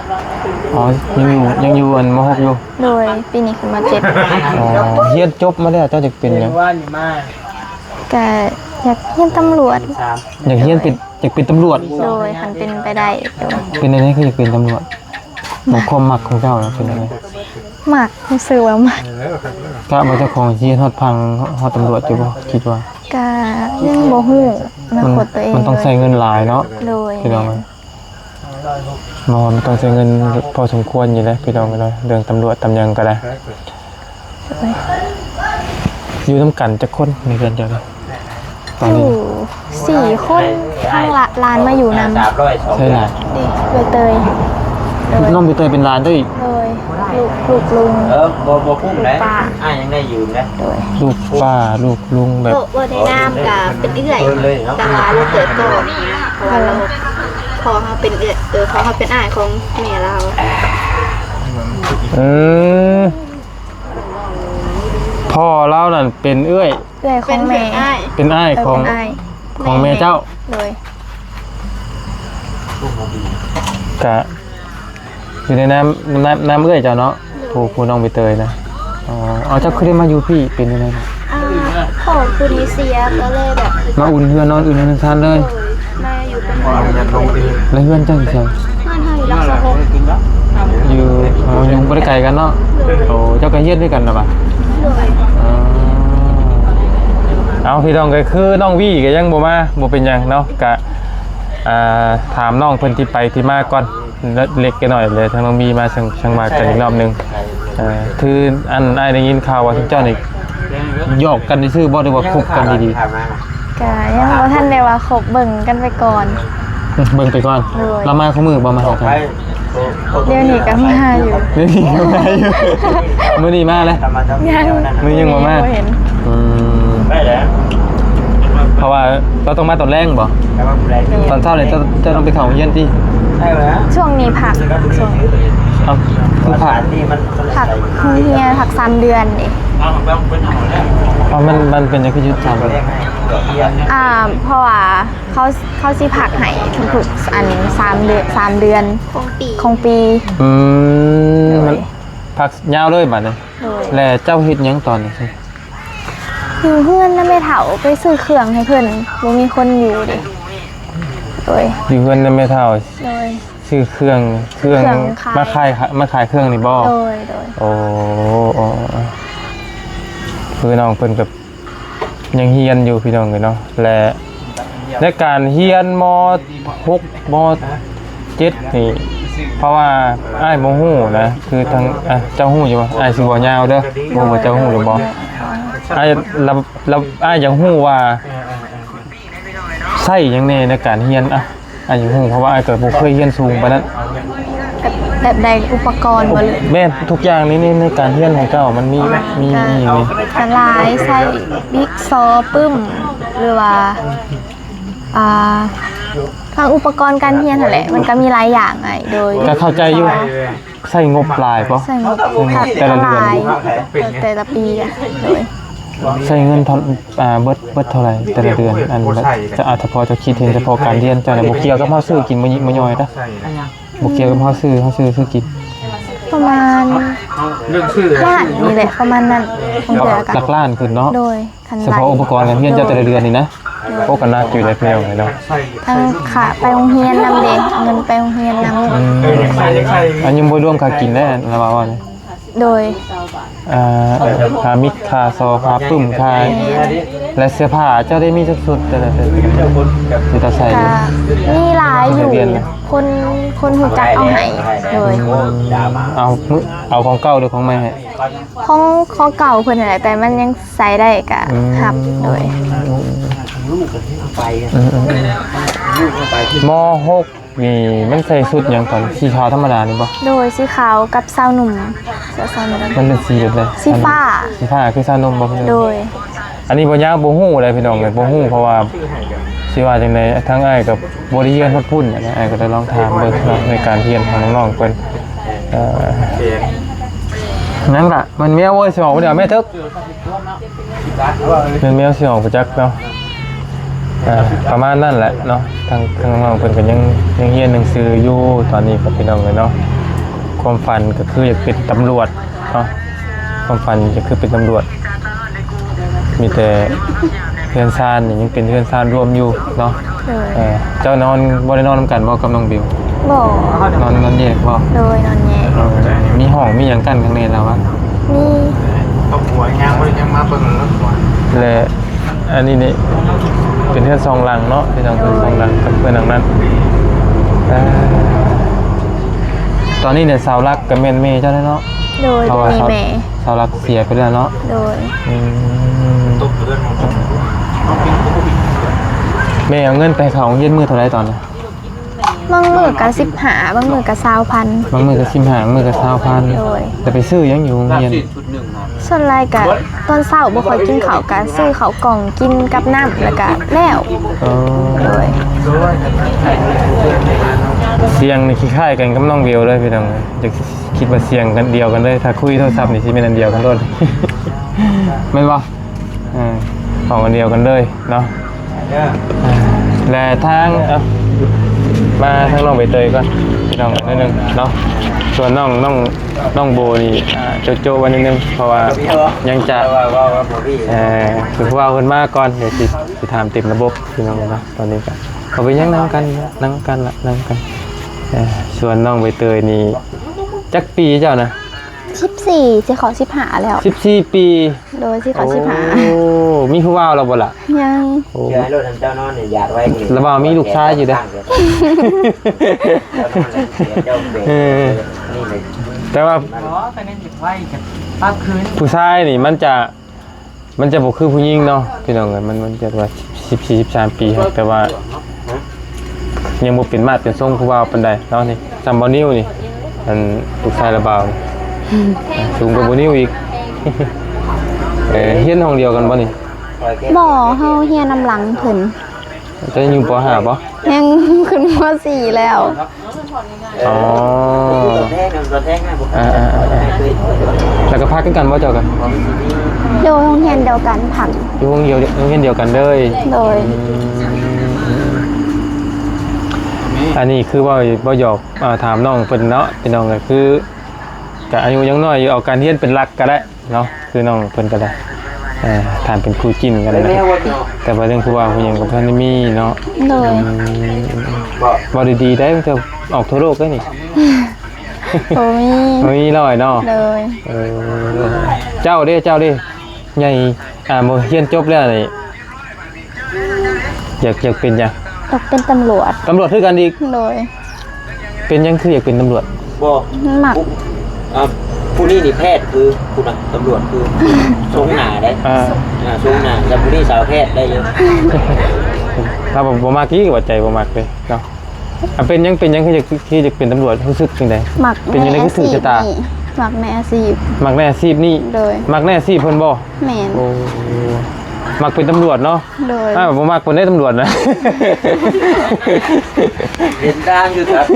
ອໍ ຍັງຢູ່ ຍັງຢູ່ອັນ ມໍຫົກຢູ່. ໂດຍ ປີນີ້ຂຶ້ນ ມໍເຈັດ. ອໍ ຮຽນຈົບມາແລ້ວ ເຈົ້າຢາກເປັນຫຍັງ? ກະຢາກຮຽນຕຳຫຼວດ. ຢາກຮຽນເປັນ ຢາກເປັນຕຳຫຼວດ? ໂດຍ ຄັນເປັນໄປໄດ້. ໂດຍ ເປັນແນວໃດຄືຢາກເປັນຕຳຫຼວດ? ແບບຄວາມມັກຂອງເຈົ້ານະເປັນແນວໃດ? ມັກ ຮູ້ສຶກວ່າມັກ. ກະວ່າເຈົ້າຂອງຊິຮອດພັງ ຮອດຕຳຫຼວດຢູ່ບໍ່? ຄິດວ່າ ກະຍັງບໍ່ຮູ້ອະນາຄົດຕົວເອງ. ມັນ ມັນຕ້ອງໃຊ້ເງິນຫຼາຍເນາະ. ໂດຍ ພີ່ນ້ອງເອີຍ ແມ່ນ. ບໍ່ ມັນຕ້ອງໃຊ້ເງິນພໍສົມຄວນຢູ່ເດ້ ພີ່ນ້ອງເອີຍ ເລື່ອງຕຳຫຼວດຕຳຫຍັງກໍໄດ້. ໂດຍ ຢູ່ນຳກັນຈັກຄົນໃນເຮືອນເຈົ້ານີ້? ຕອນນີ້ຢູ່ສີ່ຄົນ ທັງຫຼານມາຢູ່ນຳ. ໃຜຫຼານ? ເດ ໃບເຕີຍ. ໂດຍ ນ້ອງໃບເຕີຍເປັນຫຼານເຈົ້າອີກ? ໂດຍ ລູກ ລູກລຸງ. ເອີ ບໍ່ ບໍ່ກຸ້ມເດ້ ອ້າຍຍັງໄດ້ຢືມເດ້. ໂດຍ ລູກປ້າ ລູກລຸງ ແບບ ບໍ່ ບໍ່ໄດ້ນາມ ກະເປັນເອື້ອຍ ແຕ່ວ່າລາວເກີດກ່ອນ ເພາະວ່າລາວ ພໍ່ເຮົາເປັນເອື້ອຍ ເອີ ພໍ່ເຮົາເປັນອ້າຍຂອງແມ່ລາວ. ອືມ ພໍ່ລາວນັ້ນເປັນເອື້ອຍ ເອື້ອຍຂອງແມ່ ເປັນອ້າຍຂອງ ເອີ ເປັນອ້າຍຂອງແມ່ເຈົ້າ. ໂດຍ ກະຢູ່ໃນນາມ ນາມ ນາມເອື້ອຍເຈົ້າເນາະ ຜູ້ ຜູ້ນ້ອງໃບເຕີຍນະ. ອໍ ເອົາ ເຈົ້າຄືໄດ້ມາຢູ່ພີ້ ເປັນຈັ່ງໃດ? ອ່າ ພໍ່ຄືນີ້ເສຍ ກໍເລີຍແບບມາອຸ່ນເຮືອນ ນອນອຸ່ນເຮືອນຊານເລີຍ. ໂດຍ ມາຢູ່ເປັນ ແລ້ວເຮືອນເຈົ້າຢູ່ໃສ? ເຮືອນເຮົາຢູ່ຫຼັກຊາວຫົກ ຢູ່ ອໍ ຢູ່ບໍ່ໄດ້ໄກກັນເນາະ. ໂດຍ ໂອ້ ເຈົ້າກໍຮຽນນຳກັນນະບາດ? ໂດຍ ອໍ ເອົາ ພີ່ນ້ອງ ກໍຄືນ້ອງວີກໍຍັງບໍ່ມາ ບໍ່ເປັນຫຍັງເນາະ ກະ ອ່າ ຖາມນ້ອງເພິ່ນທີ່ໄປທີ່ມາກ່ອນ ເລັກນ້ອຍເລີຍ ທາງນ້ອງວີມາ ຈັ່ງ ຈັ່ງວ່າກັນອີກຮອບໜຶ່ງ. ເອີ ຄືອັນ ອ້າຍໄດ້ຍິນຂ່າວວ່າຊຸມເຈົ້ານີ້ຫຍອກກັນຊື່ໆບໍ່ ຫຼືວ່າຄົບກັນດີໆ? ກະຍັງບໍ່ທັນໄດ້ວ່າຄົບ ເບິ່ງກັນໄປກ່ອນ. ເບິ່ງໄປກ່ອນ. ໂດຍ ລາວມາຄູ່ມື້ບໍ່ ມາຫາກັນ? ດຽວນີ້ກໍມາຢູ່ ດຽວນີ້ກໍມາຢູ່. ມື້ນີ້ມາແລ້ວ? ຍັງ ມື້ນີ້ຍັງບໍ່ມາ. ບໍ່ເຫັນ. ອືມ ໄປແລ້ວ ເພາະວ່າເຮົາຕ້ອງມາຕອນແລງບໍ? ຕອນເຊົ້ານີ້ເຈົ້າ ເຈົ້າຕ້ອງໄປເຂົ້າໂຮງຮຽນຕິ? ໄປແລ້ວ ຊ່ວງນີ້ພັກ ຊ່ວງ ເອົ້າ ຄືພັກ? ພັກໂຮງຮຽນ ພັກສາມເດືອນເດ້. ເອົ້າ ມັນ ມັນເປັນຫຍັງຄືຢຸດສາມເດືອນ? ອ່າ ເພາະວ່າ ເຂົາ ເຂົາຊິພັກໃຫ້ທຸກໆ ອັນ ສາມເດືອນ ສາມເດືອນຂອງປີ ຂອງປີ. ອືມ ໂດຍ ມັນພັກຍາວເລີຍບາດນີ້. ໂດຍ ແລະເຈົ້າເຮັດຫຍັງຕອນນີ້? ຢູ່ເຮືອນນຳແມ່ເຖົ້າ ໄປຊື້ເຄື່ອງໃຫ້ເພິ່ນ ບໍ່ມີຄົນຢູ່ເດ້. ໂດຍ ຢູ່ເຮືອນນຳແມ່ເຖົ້າ. ໂດຍ ຊື້ເຄື່ອງ ເຄື່ອງ ເຄື່ອງຂາຍ ມາຂາຍ ມາຂາຍເຄື່ອງນີ້ບໍ? ໂດຍ ໂດຍ ໂອ້ ໂອ້ ຄືນ້ອງເພິ່ນກໍ ຍັງຮຽນຢູ່ພີ່ນ້ອງເອີຍເນາະ ແລະ ໃນການຮຽນ ມໍຫົກ ມໍເຈັດນີ້ ເພາະວ່າອ້າຍບໍ່ຮູ້ນະ ຄືທາງ ອ່າ ເຈົ້າຮູ້ຢູ່ບໍ່? ອ້າຍຊິເວົ້າຍາວເດີ ບໍ່ຮູ້ວ່າເຈົ້າຮູ້ຫຼືບໍ່? ອ້າຍ ລະ ລະ ອ້າຍຢາກຮູ້ວ່າ ໃຊ້ຫຍັງແດ່ໃນການຮຽນ? ອ່ະ ອ້າຍຢາກຮູ້ ເພາະວ່າອ້າຍກໍບໍ່ເຄີຍຮຽນສູງປານນັ້ນ. ແບບ ແບບໃດ? ອຸປະກອນບໍ່ ຫຼື? ແມ່ນ ທຸກຢ່າງໃນ ໃນ ໃນການຮຽນຂອງເຈົ້າ ມັນມີ ມີອີ່ຫຍັງແດ່? ກະລາຍ ໃຊ້ບິກຊໍ ປຶ້ມ ຫຼືວ່າ ອ່າ ທາງອຸປະກອນການຮຽນຫັ້ນແຫຼະ ມັນກະມີຫຼາຍຢ່າງອ້າຍ. ໂດຍ ກະເຂົ້າໃຈຢູ່. ໃຊ້ງົບຫຼາຍບໍ່? ໃຊ້ງົບ ໃຊ້ງົບແຕ່ລະເດືອນ ແຕ່ລະປີ. ໂດຍ ໃຊ້ເງິນເທົ່າ ອ່າ ເບິດ ເບິດເທົ່າໃດແຕ່ລະເດືອນ? ອັນ ເຈົ້າ ອາດສະເພາະເຈົ້າຄິດເຫັນສະເພາະການຮຽນເຈົ້ານະ ບໍ່ກ່ຽວກັບເຮົາຊື້ກິນມື້ນີ້ມື້ຍ່ອຍເດ້. ບໍ່ກ່ຽວກັບເຮົາຊື້ ເຮົາຊື້ ຊື້ກິນ. ປະມານ ເລື່ອງຊື້ ລ້ານນີ້ແຫຼະ ປະມານນັ້ນ. ບາງເທື່ອກໍຫຼັກລ້ານຂຶ້ນເນາະ. ໂດຍ ຄັນ ສະເພາະອຸປະກອນການຮຽນເຈົ້າແຕ່ລະເດືອນນີ້ນະ. ໂດຍ ໂອ້ ກໍໜັກຢູ່ເດ້ພີ່ນ້ອງເນາະ. ທັງຄ່າໄປໂຮງຮຽນນຳເດ້ ເງິນໄປໂຮງຮຽນນຳ. ອືມ ອັນຍັງບໍ່ລວມຄ່າກິນເດ້ ລະວ່າວ່ານີ້. ໂດຍ ອ່າ ຄ່າມິດ ຄ່າສໍ້ ຜ້າປຶ້ມ ຄ່າ ແມ່ນ ແລະ ເສື້ອຜ້າເຈົ້າໄດ້ມີຈັກຊຸດແຕ່ລະເທື່ອທີ່ເຈົ້າໃສ່? ກະມີຫຼາຍຢູ່ ຄົນ ຄົນຮູ້ຈັກເອົາໃຫ້. ໂດຍ ອືມ ເອົາ ເອົາຂອງເກົ່າຫຼືຂອງໃໝ່ໃຫ້? ຂອງ ຂອງເກົ່າເພິ່ນຫັ້ນແຫຼະ ແຕ່ມັນຍັງໃຊ້ໄດ້ກະ ອືມ ຮັບ. ໂດຍ ອືມ ມໍຫົກ ນີ້ມັນໃສ່ຊຸດຫຍັງກ່ອນ? ສີຂາວທຳມະດານີ້ບໍ່? ໂດຍ ສີຂາວກັບຊາວໜຸ່ມ ເສື້ອຊາວໜຸ່ມ. ມັນເປັນສີແບບໃດ? ສີຟ້າ. ສີຟ້າຄືຊາວໜຸ່ມບໍ່? ໂດຍ ອັນນີ້ບໍ່ຍາກ ບໍ່ຮູ້ເລີຍພີ່ນ້ອງເອີຍ ບໍ່ຮູ້ ເພາະວ່າຊິວ່າຈັ່ງໃດ ທາງອ້າຍກໍບໍ່ໄດ້ຮຽນຮອດພຸ້ນນະ. ອ້າຍກໍໄດ້ລອງຖາມເບິ່ງເນາະ ໃນການຮຽນຂອງນ້ອງໆເພິ່ນ. ເອີ ນັ້ນລະ ມັນແມວ ໂອ້ຍ ຊິອອກບໍ່ໄດ້ແມ່ເຖິກ. ແມ່ນແມວຊິອອກໄປຈັກເນາະ. ອ່າ ປະມານນັ້ນແຫຼະເນາະ. ທາງ ທາງນ້ອງເພິ່ນກໍຍັງ ຍັງຮຽນໜັງສືຢູ່ຕອນນີ້ ກໍພີ່ນ້ອງເອີຍເນາະ. ຄວາມຝັນກໍຄືຢາກເປັນຕຳຫຼວດເນາະ. ຄວາມຝັນກໍຄືເປັນຕຳຫຼວດ. ມີແຕ່ເຮືອນຊານນີ້ຍັງເປັນເຮືອນຊານລວມຢູ່ເນາະ. ໂດຍ ເອີ ເຈົ້ານອນ ບໍ່ໄດ້ນອນນຳກັນບໍ່ກັບນ້ອງບິວ? ບໍ່ ນອນ ນອນແຍກບໍ່? ໂດຍ ນອນແຍກ. ເອີ ມີຫ້ອງມີຫຍັງກັ້ນຂ້າງໃນລາວວະ? ມີ. ຄອບຄົວຍັງບໍ່ໄດ້ ຍັງມາເບິ່ງເນາະ. ແລະ ອັນນີ້ນີ້ເປັນເຮືອນສອງຫຼັງເນາະ ເປັນເຮືອນສອງຫຼັງກັບເຮືອນຫຼັງນັ້ນ. ເອີ ຕອນນີ້ນີ້ເສົາຫຼັກກໍແມ່ນແມ່ເຈົ້າແລ້ວເນາະ? ໂດຍ ເພາະວ່າເສົາຫຼັກເສຍໄປແລ້ວເນາະ? ໂດຍ ອືມ ແມ່ເອົາເງິນໄປເຂົ້າໂຮງຮຽນມື້ເທົ່າໃດຕອນນັ້ນ? ບາງມື້ກໍສິບຫ້າ ບາງມື້ກໍຊາວພັນ. ບາງມື້ກໍສິບຫ້າ ບາງມື້ກໍຊາວພັນ. ໂດຍ ແລ້ວໄປຊື້ຫຍັງຢູ່ໂຮງຮຽນ? ສ່ວນຫຼາຍກະຕອນເຊົ້າບໍ່ຄ່ອຍກິນເຂົ້າ ກະຊື້ເຂົ້າກ່ອງກິນກັບນ້ຳ ແລ້ວກະແລ້ວ. ເອີ ໂດຍ ສຽງນີ້ຄ້າຍໆກັນກັບນ້ອງເບວເລີຍພີ່ນ້ອງ. ຈະຄິດວ່າສຽງກັນ ດຽວກັນເລີຍ ຖ້າຄຸຍໂທລະສັບນີ້ຊິແມ່ນອັນດຽວກັນໂລດ ແມ່ນບໍ່? ເອີ ຫ້ອງອັນດຽວກັນເລີຍເນາະ. ແລະທາງ ເອົາ ມາທາງນ້ອງໃບເຕີຍກ່ອນ ພີ່ນ້ອງ ໜ້ອຍໜຶ່ງເນາະ. ສ່ວນນ້ອງ ນ້ອງ ນ້ອງໂບນີ້ ອ່າ ໂຈະໆໄວ້ໜ້ອຍໜຶ່ງ ເພາະວ່າຍັງຈະ ເອີ ຄືວ່າເພິ່ນມາກ່ອນ ດຽວຊິ ຊິຖາມເຕັມລະບົບ ພີ່ນ້ອງເນາະ. ຕອນນີ້ກໍເຂົາໄປຍັງ ນັ່ງກັນ ນັ່ງກັນລະ ນັ່ງກັນ. ເອີ ສ່ວນນ້ອງໃບເຕີຍນີ້ ຈັກປີເຈົ້ານະ? ສິບສີ່ ຊິເຂົ້າສິບຫ້າແລ້ວ. ສິບສີ່ປີ. ໂດຍ ຊິເຂົ້າສິບຫ້າ. ໂອ້ ມີຜູ້ບ່າວແລ້ວບໍ່ລະ? ຍັງ. ໂອ້ ເຊື່ອໃຫ້ໂລດ ເຈົ້ານອນນີ້ຢາດໄວ້ນີ້ ລະບ່າວມີລູກຊາຍຢູ່ເດ້. ເຈົ້ານອນແລ້ວເສຍເຈົ້າເປັນ ເອີ ນີ້ເລີຍ. ແຕ່ວ່າ ອໍ ກໍແມ່ນຢາກໄວ້ ກໍປັບຄືນ. ຜູ້ຊາຍນີ້ມັນຈະ ມັນຈະບໍ່ຄືຜູ້ຍິງເນາະ ພີ່ນ້ອງເອີຍ. ມັນ ມັນຈະວ່າສິບສີ່ ສິບສາມປີ ແຕ່ວ່າ ຍັງບໍ່ເປັນມາດເປັນຊົງຄືວ່າປານໃດເນາະ. ນີ້ສ່ຳບ່າວນິວນີ້ ອັນລູກຊາຍລະບ່າວນີ້ ສູງກວ່າບ່າວນິວອີກ. ເອີ ຮຽນຫ້ອງດຽວກັນບໍ່ນີ້? ບໍ່ ເຮົາຮຽນນຳຫຼັງເພິ່ນ. ເຈົ້າຢູ່ ປໍຫ້າ ບໍ່? ຍັງຂຶ້ນ ປໍສີ່ ແລ້ວ. ອໍ ອ່າໆໆ ແລ້ວກໍພັກຄືກັນບໍ່ເຈົ້າກໍ? ຢູ່ໂຮງຮຽນດຽວກັນ ພັກຢູ່ໂຮງດຽວ ໂຮງຮຽນດຽວກັນເລີຍ. ໂດຍ ອືມ ອັນນີ້ຄືເວົ້າ ເວົ້າຫຍອກ ອ່າ ຖາມນ້ອງເພິ່ນເນາະ ພີ່ນ້ອງ. ກໍຄື ກໍອາຍຸຍັງນ້ອຍຢູ່ ເອົາການຮຽນເປັນຫຼັກກໍໄດ້ເນາະ ຄືນ້ອງເພິ່ນກໍໄດ້ ເອີ ຖາມເປັນຄູ່ຈິ້ນກັນນະ. ແຕ່ວ່າເລື່ອງຜູ້ບ່າວຜູ້ຫຍັງກໍບໍ່ທັນໄດ້ມີເນາະ. ໂດຍ ອືມ ເວົ້າດີໆໄດ້ ເຈົ້າອອກທົ່ວໂລກໄດ້ນີ້. ບໍ່ມີ ບໍ່ມີແລ້ວເນາະ. ໂດຍ ເອີ ເຈົ້າເດ້ ເຈົ້າເດ້ ໃຫຍ່ ອ່າ ບໍ່ ຮຽນຈົບແລ້ວນີ້ ຢາກ ຢາກເປັນຫຍັງ? ຢາກເປັນຕຳຫຼວດ. ຕຳຫຼວດຄືກັນອີກ? ໂດຍ ເປັນຫຍັງຄືຢາກເປັນຕຳຫຼວດ? ບໍ່ ມັກ ຜູ້ ອ່າ ຜູ້ນີ້ນີ້ແພດຄື ຜູ້ນັ້ນຕຳຫຼວດຄືຊົງໜ້າໄດ໋. ອ່າ ອ່າ ຊົງໜ້າ ແຕ່ຜູ້ນີ້ສາວແພດໄດ້ຢູ່. ລາວບໍ່ ບໍ່ມັກອີກວ່າ ໃຈບໍ່ມັກເດ້ເນາະ. ອ່າ ເປັນຫຍັງ ເປັນຫຍັງຄືຢາກ ຄືຢາກເປັນຕຳຫຼວດ? ຮູ້ສຶກຈັ່ງໃດ? ມັກ ເປັນຈັ່ງໃດຄືຖືກຊະຕາ? ມັກໃນອາຊີບ ມັກໃນອາຊີບນີ້. ໂດຍ ມັກໃນອາຊີບເພິ່ນບໍ່? ແມ່ນ. ໂອ້ ມັກເປັນຕຳຫຼວດເນາະ. ໂດຍ ອ້າວ ບໍ່ມັກເພິ່ນເດ້ຕຳຫຼວດນະ. ເຫັນຕ່າງຄືກັນ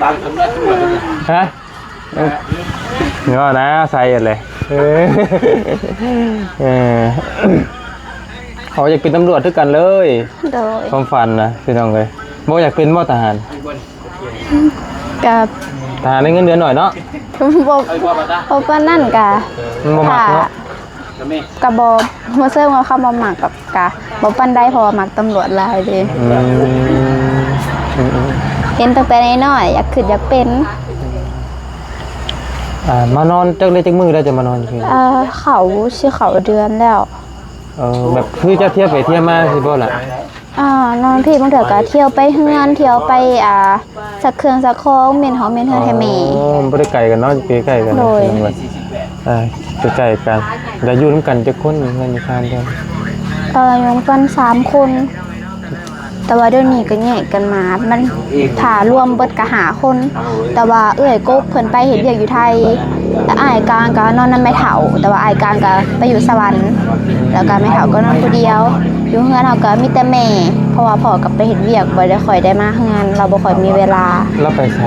ບາງຕຳຫຼວດ ຮະ? ເອີ ເວົ້ານະ ໃສ່ອັນແຫຼະ ເອີ ເອີ ເຮົາຢາກເປັນຕຳຫຼວດຄືກັນເລີຍ ໂດຍ ຄວາມຝັນນະ ພີ່ນ້ອງເອີຍ. ບໍ່ຢາກເປັນບໍ່ທະຫານ? ກະ ທະຫານໄດ້ເງິນເດືອນໜ້ອຍເນາະ ບໍ່ ບໍ່ປານນັ້ນກະ ມັນບໍ່ມັກເນາະ. ກະບໍ່ ບໍ່ເຊີງວ່າຄຳວ່າມັກດອກ ກະບໍ່ປານໃດ ເພາະວ່າມັກຕຳຫຼວດຫຼາຍເດ້. ອືມ ອືມໆ ເຫັນຕັ້ງແຕ່ນ້ອຍໆ ຢາກຂຶ້ນຢາກເປັນ. ອ່າ ມານອນຈັກໄດ້ຈັກມື້ແລ້ວ ຈະມານອນຢູ່ພີ້? ເອີ ເຂົ້າ ຊິເຂົ້າເດືອນແລ້ວ. ເອີ ແບບຄືຈະທ່ຽວໄປທ່ຽວມາຊີ້ບໍ່ລະ? ອ່າ ນອນພີ້ບາງເທື່ອກະທ່ຽວໄປເຮືອນ ທ່ຽວໄປ ອ່າ ຊັກເຄື່ອງຊັກຂອງ ມ້ຽນຫ້ອງມ້ຽນເຮືອນໃຫ້ແມ່. ອໍ ບໍ່ໄດ້ໄກກັນເນາະ ຢູ່ໃກ້ໆກັນ. ໂດຍ ເອີ ໃກ້ໆກັນ. ແລ້ວຢູ່ນຳກັນຈັກຄົນ ຢູ່ເຮືອນຢູ່ຊານເຈົ້າ? ເອີ ຢູ່ນຳກັນສາມຄົນ ແຕ່ວ່າດຽວນີ້ກໍແຍກກັນມາ ມັນ ຖ້າລວມເບິດກໍຫ້າຄົນ ແຕ່ວ່າເອື້ອຍກົກເພິ່ນໄປເຮັດວຽກຢູ່ໄທ ແລ້ວອ້າຍກາງກໍນອນນຳແມ່ເຖົ້າ ແຕ່ວ່າອ້າຍກາງກໍໄປຢູ່ສະຫວັນ ແລ້ວກໍແມ່ເຖົ້າກໍນອນຜູ້ດຽວ. ຢູ່ເຮືອນເຮົາກໍມີແຕ່ແມ່ ເພາະວ່າພໍ່ກໍໄປເຮັດວຽກ ບໍ່ໄດ້ຄ່ອຍໄດ້ມາເຮືອນ ລາວບໍ່ຄ່ອຍມີເວລາ. ລາວໄປໃສ?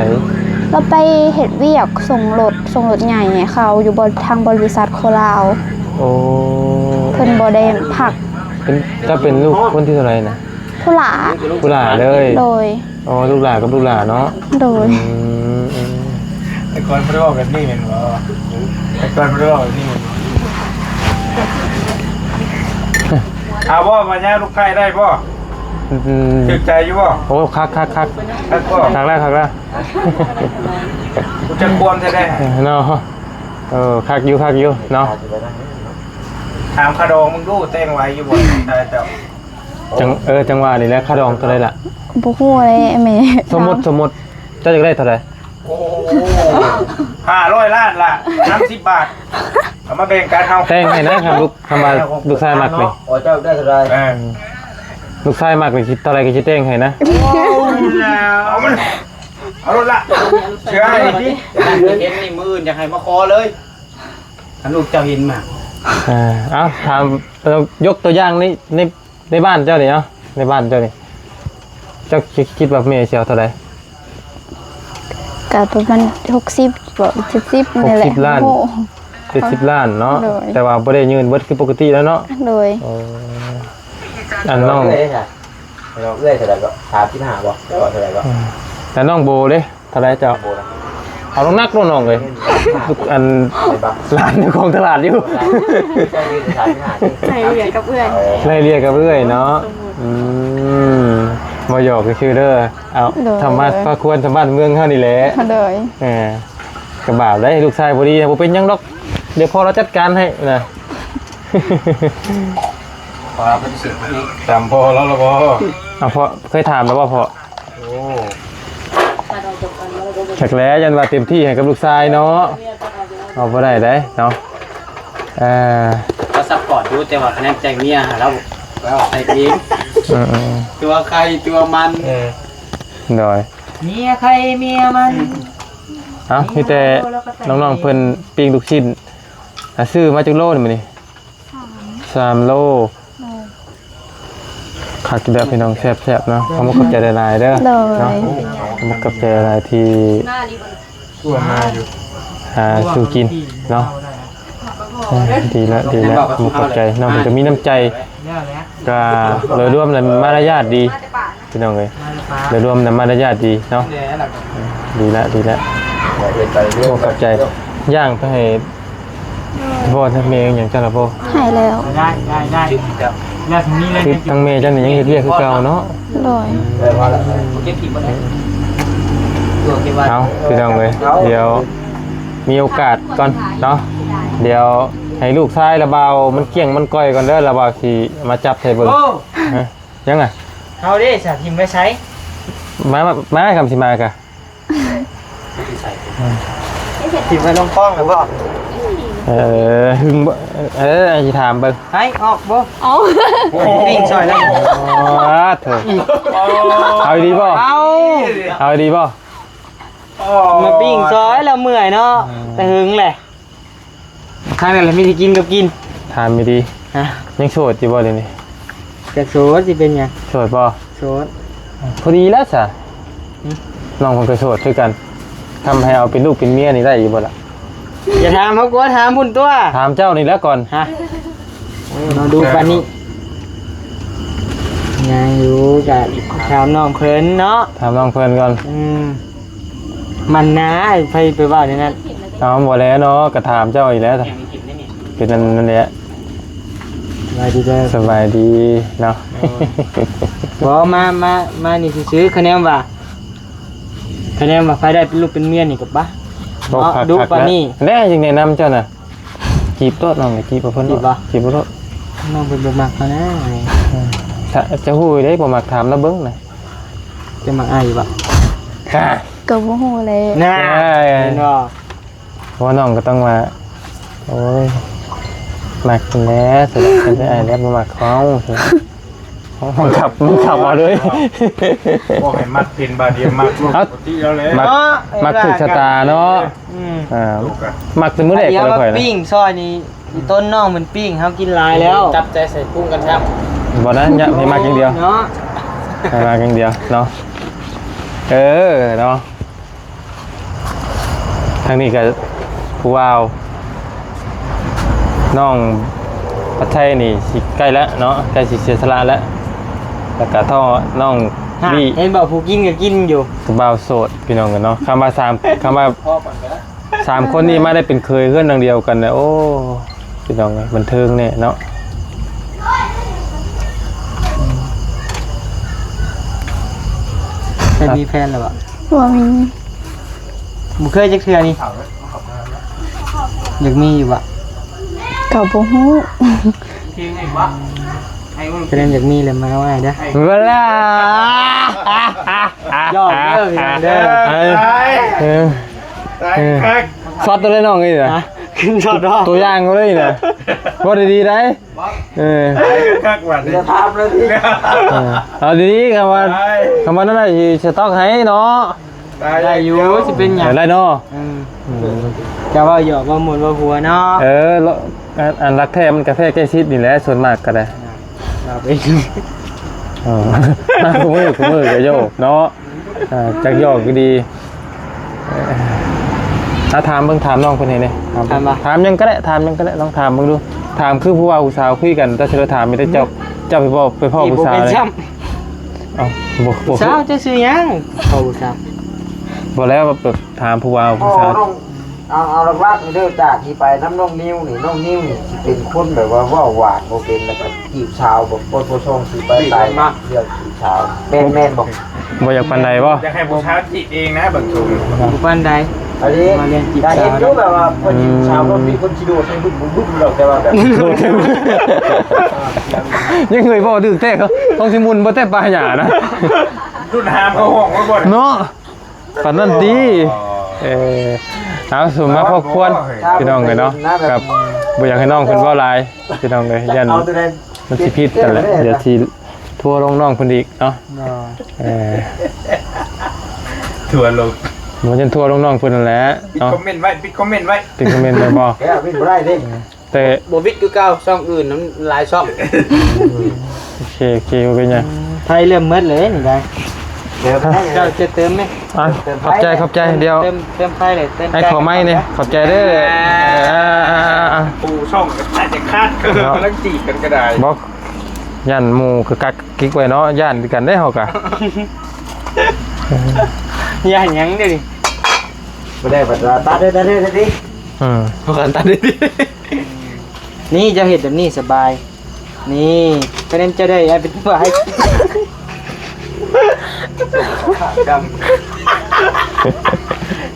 ລາວໄປເຮັດວຽກສົ່ງລົດ ສົ່ງລົດໃຫຍ່ໃຫ້ເຂົາຢູ່ບໍ ທາງບໍລິສັດໂຄລາວ. ໂອ້ ເພິ່ນບໍ່ໄດ້ພັກ. ເປັນ ເຈົ້າເປັນລູກຄົນທີເທົ່າໃດນະ? ຜູ້ຫຼ້າ. ຜູ້ຫຼ້າເລີຍ? ໂດຍ. ອໍ ລູກຫຼ້າກັບລູກຫຼ້າເນາະ. ໂດຍ. ອືມ ອືມ ແຕ່ກ່ອນບໍ່ໄດ້ເວົ້າແບບນີ້ແມ່ນບໍ່? ແຕ່ກ່ອນບໍ່ໄດ້ເວົ້າແບບນີ້ແມ່ນບໍ່? ເອົາບໍ່ ມາຍາມລູກໃພ້ໄດ້ບໍ່? ອືມ ຖືກໃຈຢູ່ບໍ່? ໂອ້ ຄັກໆໆ ຄັກບໍ່? ຄັກແລ້ວ ຄັກແລ້ວ ຮູ້ຈັກຄວາມແທ້ເນາະ. ເອີ ຄັກຢູ່ ຄັກຢູ່ເນາະ. ຖາມຄ່າດອງມຶງດູ ແຕ່ງໄວຢູ່ບໍ່? ໄດ້ເຈົ້າ. ຈັ່ງ ເອີ ຈັ່ງວ່ານີ້ແຫຼະ ຄ່າດອງເທົ່າໃດລະ? ບໍ່ຮູ້ເລີຍແມ່. ສົມມຸດ ສົມມຸດ ເຈົ້າຢາກໄດ້ເທົ່າໃດ? ໂອ້ ຫ້າຮ້ອຍລ້ານລະ ສາມສິບບາດ ເອົາມາແບ່ງກັນເຮົາ. ແຕ່ງໃຫ້ນະ ຄັນລູກ ຄັນວ່າລູກຊາຍມັກນີ້. ອໍ ເຈົ້າໄດ້ເທົ່າໃດ? ເອີ ລູກຊາຍມັກນີ້ ເທົ່າໃດກໍຊິແຕ່ງໃຫ້ນະ. ເອົາມັນ ເອົາໂລດລະ ເຊື່ອໃຫ້ດີ. ເຫັນນີ້ ມື້ອື່ນຢາກໃຫ້ມາຂໍເລີຍ ຄັນລູກເຈົ້າເຫັນມາ. ເອີ ເອົາ ຖາມ ຍົກຕົວຢ່າງໃນ ໃນ ໃນບ້ານເຈົ້ານີ້ເນາະ ໃນບ້ານເຈົ້ານີ້ ເຈົ້າຄິດ ຄິດວ່າແມ່ຊິເອົາເທົ່າໃດ? ກະປະມານຫົກສິບບໍ ເຈັດສິບນີ້ແຫຼະ. ຫົກສິບລ້ານ ເຈັດສິບລ້ານເນາະ. ໂດຍ. ແຕ່ວ່າບໍ່ໄດ້ຍື່ນເບິດຄືປົກກະຕິແລ້ວເນາະ. ໂດຍ. ໂອ້ ອັນນ້ອງ ເອື້ອຍເທົ່າໃດກໍ ສາມສິບຫ້າບໍ ເທົ່າໃດກໍ? ອືມ ແລ້ວນ້ອງໂບເດ້? ເທົ່າໃດເຈົ້າ? ເອົາໜັກໆໂລດນ້ອງເອີຍ. ອັນຫຼານຢູ່ກອງຕະຫຼາດຢູ່. ໄລ່ເລ່ຍກັບເອື້ອຍ ໄລ່ເລ່ຍກັບເອື້ອຍເນາະ. ອືມ ບໍ່ຫຍອກຊື່ໆເດີ. ເອົາ ໂດຍ ທຳມາພາຄວນ ທຳບ້ານເມືອງເຮົານີ້ແຫຼະ. ໂດຍ. ເອີ ກະບາບໄດ໋ ລູກຊາຍບໍ່ດີນະ. ບໍ່ເປັນຫຍັງດອກ ດຽວພໍ່ລາວຈັດການໃຫ້ນະ. ຂໍລາວປະຕິເສດ. ຖາມພໍ່ລາວລະບໍ່? ເອົາ ພໍ່ເຄີຍຖາມລະບໍ່ພໍ່? ໂອ້ ຈັກແຫຼະ ຢ້ານວ່າເຕັມທີ່ໃຫ້ກັບລູກຊາຍເນາະ. ເອົາບໍ່ໄດ້ເດ້ເນາະ. ເອີ ລາວຊັບພອດຢູ່ ແຕ່ວ່າຄະແນນໃຈເມຍ ລາວ ລາວໃສ່ເອງ. ເອີໆ ຕົວໃຄຕົວມັນ. ເອີ ໂດຍ ເມຍໃຄເມຍມັນ. ເອົາ ມີແຕ່ນ້ອງໆເພິ່ນປີ້ງລູກຊິ້ນ. ອ່າ ຊື້ມາຈັກໂລນີ້ມື້ນີ້? ສາມ ສາມໂລ. ໂດຍ. ຄັກຢູ່ແລ້ວພີ່ນ້ອງ ແຊບໆເນາະ. ຂອບມຸກຂອບໃຈຫຼາຍໆເດີ. ໂດຍ. ເນາະ ຂອບມຸກຂອບໃຈຫຼາຍທີ່ ຊວນມາຢູ່ ຫາສູ່ກິນເນາະ. ເອີ ດີແລ້ວ ດີແລ້ວ ຂອບມຸກຂອບໃຈ. ນ້ອງເພິ່ນກໍມີນ້ຳໃຈ ກະໂດຍລວມແລ້ວມາລະຍາດດີ. ພີ່ນ້ອງເອີຍ ໂດຍລວມນຳມາລະຍາດດີເນາະ. ດີລະ ດີລະ ໂອ້ ຂອບໃຈ. ຍ່າງໄປໃຫ້ພໍ່ແທ້ແມ່ຫຍັງເຈົ້າລະບໍ່? ໃຫ້ແລ້ວ. ໄດ້ ໄດ້ ໄດ້. ຄືທາງແມ່ເຈົ້ານີ້ຍັງເຮັດວຽກຄືເກົ່າເນາະ. ໂດຍ. ເອົາ ພີ່ນ້ອງເອີຍ ດຽວມີໂອກາດກ່ອນເນາະ. ດຽວໃຫ້ລູກຊາຍລະບ່າວມັນກ້ຽງມັນກ່ອຍກ່ອນເດີ ລະບ່າວຊິມາຈັບໃຫ້ເບິ່ງ. ໂອ້ ຫຍັງອະ? ເຮົາເດ້ສະ ຖິ້ມໄວ້ໃສ? ມາ ມາ ມາ ຄຳຊິມາກະ ຖິ້ມໄວ້ລົງຄອງແລ້ວບໍ່? ເອີ ຫຶງບໍ່? ເອີ ຊິຖາມເບິ່ງ ໃຫ້ອອກບໍ່? ເອົາ ປີ້ງຊ່ອຍແລ້ວ. ອໍ ເທີ ເອົາອີ່ຫຼີບໍ່? ເອົາ ເອົາອີ່ຫຼີບໍ່? ມາປີ້ງຊ່ອຍແລ້ວເມື່ອຍເນາະ. ອືມ ແຕ່ຫຶງແຫຼະ. ທາງນັ້ນລະມີແຕ່ກິນກັບກິນ. ຖາມດີໆ ຮະ? ຍັງໂສດຢູ່ບໍ່ດຽວນີ້? ກໍໂສດ ຊິເປັນຫຍັງ? ໂສດບໍ່? ໂສດ. ພໍດີແລ້ວຊະ. ຫຶ? ນ້ອງເພິ່ນກໍໂສດຄືກັນ. ທຳໃຫ້ເອົາເປັນລູກເປັນເມຍນີ້ໄດ້ຢູ່ບໍ່ລະ? ຢ່າຖາມເຮົາກວ່າ ຖາມພຸ້ນຕົວະ. ຖາມເຈົ້ານີ້ແຫຼະກ່ອນ. ຮະ? ເອີ ມາດູປານນີ້ ຍັງຢູ່ ກະຖາມນ້ອງເພິ່ນເນາະ ຖາມນ້ອງເພິ່ນກ່ອນ. ອືມ ມັນນາ ໃຜໄປເວົ້າແນວນັ້ນ. ເອົາ ບໍ່ແລ້ວເນາະ ກະຖາມເຈົ້າອີກແລ້ວ ເປັນອັນນັ້ນແຫຼະ. ສະບາຍດີເດີ ສະບາຍດີເນາະ. ບໍ່ ມາ ມາ ມານີ້ຊື່ໆ ຄະແນນວ່າ ຄະແນນວ່າໃຜໄດ້ເປັນລູກເປັນເມຍນີ້ກໍປະ ບໍ່ ເນາະ ຄັກ ດຸປານນີ້. ແນ່ ຈຶ່ງແນະນຳເຈົ້ານະ ຈີບໂລດ ນ້ອງກໍຈີບເອົາເພິ່ນ ຈີບບໍ່? ຈີບເອົາໂລດ. ນ້ອງເພິ່ນບໍ່ມັກເຮົານະ. ເອີ ຈະ ຈະຮູ້ເດ້ ບໍ່ມັກ ຖາມລາວເບິ່ງນະ. ຈະມັກອ້າຍຢູ່ບໍ່? ຮະ ກໍບໍ່ຮູ້ແຫຼະ. ນະ ເອີ ເຫັນບໍ່? ເພາະວ່ານ້ອງກໍຕ້ອງວ່າ ໂອ້ຍ ມັກຫັ້ນແຫຼະ ສະດອກ ຄັນເປັນອ້າຍແລ້ວບໍ່ມັກເຮົາ ບັງຄັບ ບັງຄັບເອົາເລີຍ. ບອກໃຫ້ມັກເປັນບາດດຽວມັກໂລດ ເອົາ ປົກກະຕິແລ້ວແຫຼະ ມັກ ເນາະ ມັກຖືກຊະຕາເນາະ. ອືມ ອ່າ ມັກແຕ່ມື້ແລກ ດຽວ ແລ້ວຂ້ອຍນະ ປີ້ງຊອຍນີ້ ອີ່ຕົ້ນນ້ອງມັນປີ້ງ ເຮົາກິນຫຼາຍແລ້ວ ຈັບໃຈໃສ່ປຸງກັນແຊບ. ບໍ່ນະ ຢາກໃຫ້ມັກຢ່າງດຽວເນາະ ໃຫ້ມັກຢ່າງດຽວເນາະ. ເອີ ເນາະ. ທາງນີ້ກໍຜູ້ບ່າວ ນ້ອງພັດໄທນີ້ຊິໃກ້ແລ້ວເນາະ ໃກ້ຊິເສຍສະຫຼະແລ້ວ. ແລ້ວກໍທໍ່ນ້ອງ ຮະ ວີ່ ເຫັນບໍ່ ຜູ້ກິນກໍກິນຢູ່ ຜູ້ບ່າວໂສດ ພີ່ນ້ອງເອີຍເນາະ. ຄຳວ່າສາມ ຄຳວ່າສາມຄົນນີ້ມາໄດ້ເປັນເຂີຍເຮືອນຫຼັງດຽວກັນນະ ໂອ້ ພີ່ນ້ອງເອີຍ ບັນເທີງແນ່ເນາະ. ເຄີຍມີແຟນແລ້ວບໍ່? ບໍ່ມີ. ບໍ່ເຄີຍຈັກເທື່ອນີ້. ຢາກມີຢູ່ບໍ່? ກໍບໍ່ຮູ້. ຄະແນນຢາກມີແລ້ວມາເອົາອ້າຍເດີ. ເວລາ ຢອກເດີ ພີ່ນ້ອງເດີ. ເອີ ເອີ ເອີ ຊັດເລີຍນ້ອງນີ້ນະ. ຮະ? ຊັດເນາະ. ຕົວຢ່າງເລີຍນະ. ເວົ້າດີໆໄດ໋. ເອີ ຄັກວ່າ ຢ່າຖາມເລີຍ. ເອີ ເອົາດີໆ ຄຳວ່າ ຄຳວ່ານັ້ນນະ ຊິສະຕັອກໃຫ້ເນາະ. ໄດ້ຢູ່ ຊິເປັນຫຍັງ ໄດ້ເນາະ. ເອີ ເຈົ້າເວົ້າຫຍອກ ເວົ້າມ່ວນ ເວົ້າຫົວເນາະ. ເອີ ອັນ ອັນລັກແທ້ມັນກະແພ້ໃກ້ຊິດນີ້ແຫຼະ ສ່ວນມາກກະໄດ້. ເອີ ມາຄູ່ມື້ ຄູ່ມື້ກະໂຍກເນາະ. ອ່າ ຈັກຫຍອກກໍດີ. ເອີ ອ່າ ຖາມເບິ່ງ ຖາມນ້ອງເພິ່ນໃຫ້ແດ່. ຖາມ ຖາມຫຍັງກໍໄດ້ ຖາມຫຍັງກໍໄດ້ ລອງຖາມເບິ່ງດູ. ຖາມຄືຜູ້ບ່າວຜູ້ສາວຄຸຍກັນ ແຕ່ເທື່ອຖາມມີແຕ່ເຈົ້າ ເຈົ້າໄປເວົ້າ ໄປພໍ້ຜູ້ສາວເລີຍ. ເອົ້າ ບໍ່ ບໍ່ ຜູ້ສາວ ເຈົ້າຊື່ຫຍັງ? ພໍ່ຜູ້ສາວ. ບໍ່ແລ້ວ ແບບຖາມຜູ້ບ່າວຜູ້ສາວ. ເອົາ ເອົາຫຼັກໆນີ້ເດີ ຈາກທີ່ໄປນຳນ້ອງນິວນີ້ ນ້ອງນິວນີ້ຊິເປັນຄົນແບບວ່າເວົ້າຫວານບໍ່ເປັນ ແລ້ວກໍຈີບສາວບໍ່ ບໍ່ ບໍ່ຊ່ອງຊິໄປຕາຍເລື່ອງຈີບສາວ ແມ່ນ ແມ່ນບໍ່? ບໍ່ຢາກປານໃດບໍ່? ຢາກໃຫ້ຜູ້ສາວຈີບເອງນະ ເບິ່ງຊົມ. ບໍ່ປານໃດ. ອັນນີ້ ມາເລື່ອງຈີບສາວ ກໍເຫັນຢູ່ແບບວ່າເພິ່ນຈີບສາວ ອືມ ເພິ່ນມີຄົນຊິໂດດໃສ່ບຶ້ມໆດອກ ແຕ່ວ່າແບບ ໂດດ ຍັງເຄີຍເວົ້າຖືກແທ້ ເຂົາຊິໝຸ່ນບໍ່ແຕ່ປາຫຍ້ານະ ລຸ້ນຫາມເຂົ້າຫ້ອງໄວ້ບໍ່ເນາະ. ປານນັ້ນຕິ. ເອີ ເອົາ ສົມມາພໍຄວນ ພີ່ນ້ອງເອີຍເນາະ. ກັບບໍ່ຢາກໃຫ້ນ້ອງເພິ່ນເວົ້າຫຼາຍ ພີ່ນ້ອງເອີຍ ຢ້ານມັນຊິຜິດກັນແຫຼະ ດຽວຊິທົວລົງນ້ອງເພິ່ນອີກເນາະ. ເອີ ທົວລົງ ບໍ່ ຢ້ານທົວລົງນ້ອງເພິ່ນນັ້ນແຫຼະເນາະ. ປິດຄອມເມັນໄວ້ ປິດຄອມເມັນໄວ້ ປິດຄອມເມັນໄວ້ບໍ່? ແກ້ວ ປິດບໍ່ໄດ້ເດ້. ແຕ່ບໍ່ວິດຄືເກົ່າ ຊ່ອງອື່ນມັນຫຼາຍຊ່ອງ. ໂອເຄ ໂອເຄ ບໍ່ເປັນຫຍັງ. ໄຟເລີ່ມໝົດເລີຍນີ້ໄດ໋. ເຈົ້າຈະເຕີມໄໝ? ອ່ະ ຂອບໃຈ ຂອບໃຈ. ດຽວເຕີມ ເຕີມໄຟເລີຍ ເຕີມ ໃຫ້ຂໍໄມ້ນີ້ ຂອບໃຈເດີ. ອ່າ ອ່າ ອ່າ ອ່າ ຜູ້ຊ່ອງກໍໜ້າຈະຄາດ ເນາະ ກຳລັງຈີບກັນກໍໄດ້. ບໍ່ ຢ້ານໝູ່ຄືກັກກິກໄວ້ເນາະ ຢ້ານຄືກັນເດ້ເຮົາກະ. ຢ້ານຫຍັງດຽວນີ້? ບໍ່ໄດ້ບັດວ່າຕັດເດີ ຕັດເດີ ຕັດເດີ. ອືມ ບໍ່ຄັນຕັດເດີ. ນີ້ເຈົ້າເຮັດແບບນີ້ສະບາຍ. ນີ້ ຄະແນນເຈົ້າໄດ້ ອ້າຍເປັນຜູ້ໃຫ້.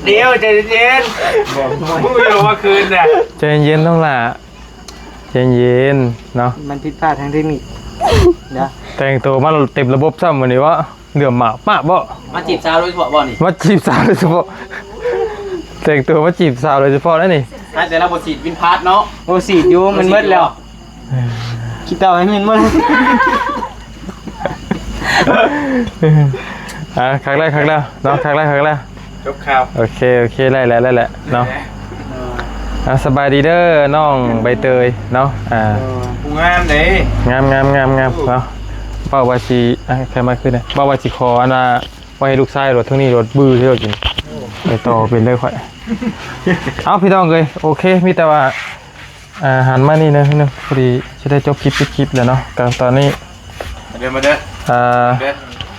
ດຽວ ໃຈເຢັນໆ ບໍ່ ບໍ່ຮູ້ຢູ່ວ່າຄືນນະ. ໃຈເຢັນນ້ອງຫຼ້າ ໃຈເຢັນເນາະ. ມັນຜິດພາດທາງເຕັກນິກນະ. ແຕ່ງໂຕມາເຕັມລະບົບຊ້ຳມື້ນີ້ວະ. ເຫຼືອມມາກມາກບໍ່? ມາຈີບສາວໂດຍສະເພາະບໍ່ນີ້? ມາຈີບສາວໂດຍສະເພາະ ແຕ່ງຕົວມາຈີບສາວໂດຍສະເພາະແລ້ວນີ້. ໃຫ້ແຕ່ລະບໍ່ສີດວິນພາດເນາະ. ໂອ້ ສີດຢູ່ ມັນໝົດແລ້ວ. ຂີ້ເຕົ່າໃຫ້ມັນໝົດ. ອ່າ ຄັກແລ້ວ ຄັກແລ້ວເນາະ ຄັກແລ້ວ ຄັກແລ້ວ. ຈົບຂ່າວ. ໂອເຄ ໂອເຄ ໄດ້ແລ້ວ ໄດ້ແລ້ວເນາະ. ອ່າ ສະບາຍດີເດີ ນ້ອງໃບເຕີຍເນາະ. ອ່າ ຜູ້ງາມເດ້. ງາມ ງາມ ງາມ ງາມເນາະ. ເວົ້າວ່າຊິ ອ່າ ໃຜມາຄືນນະ ເວົ້າວ່າຊິຂໍອັນວ່າ ໄວ້ໃຫ້ລູກຊາຍໂລດ ເທິງນີ້ໂລດ ບື້ເທື່ອກິນ. ໄປຕໍ່ເປັນເດີຂ້ອຍ. ເອົາ ພີ່ນ້ອງເອີຍ ໂອເຄ ມີແຕ່ວ່າ ອ່າ ຫັນມານີ້ໜ້ອຍໜຶ່ງ ພໍດີຊິໄດ້ຈົບຄລິບ ປິດຄລິບແລ້ວເນາະ. ກໍຕອນນີ້ ມາເດີ ມາເດີ ອ່າ ເດີ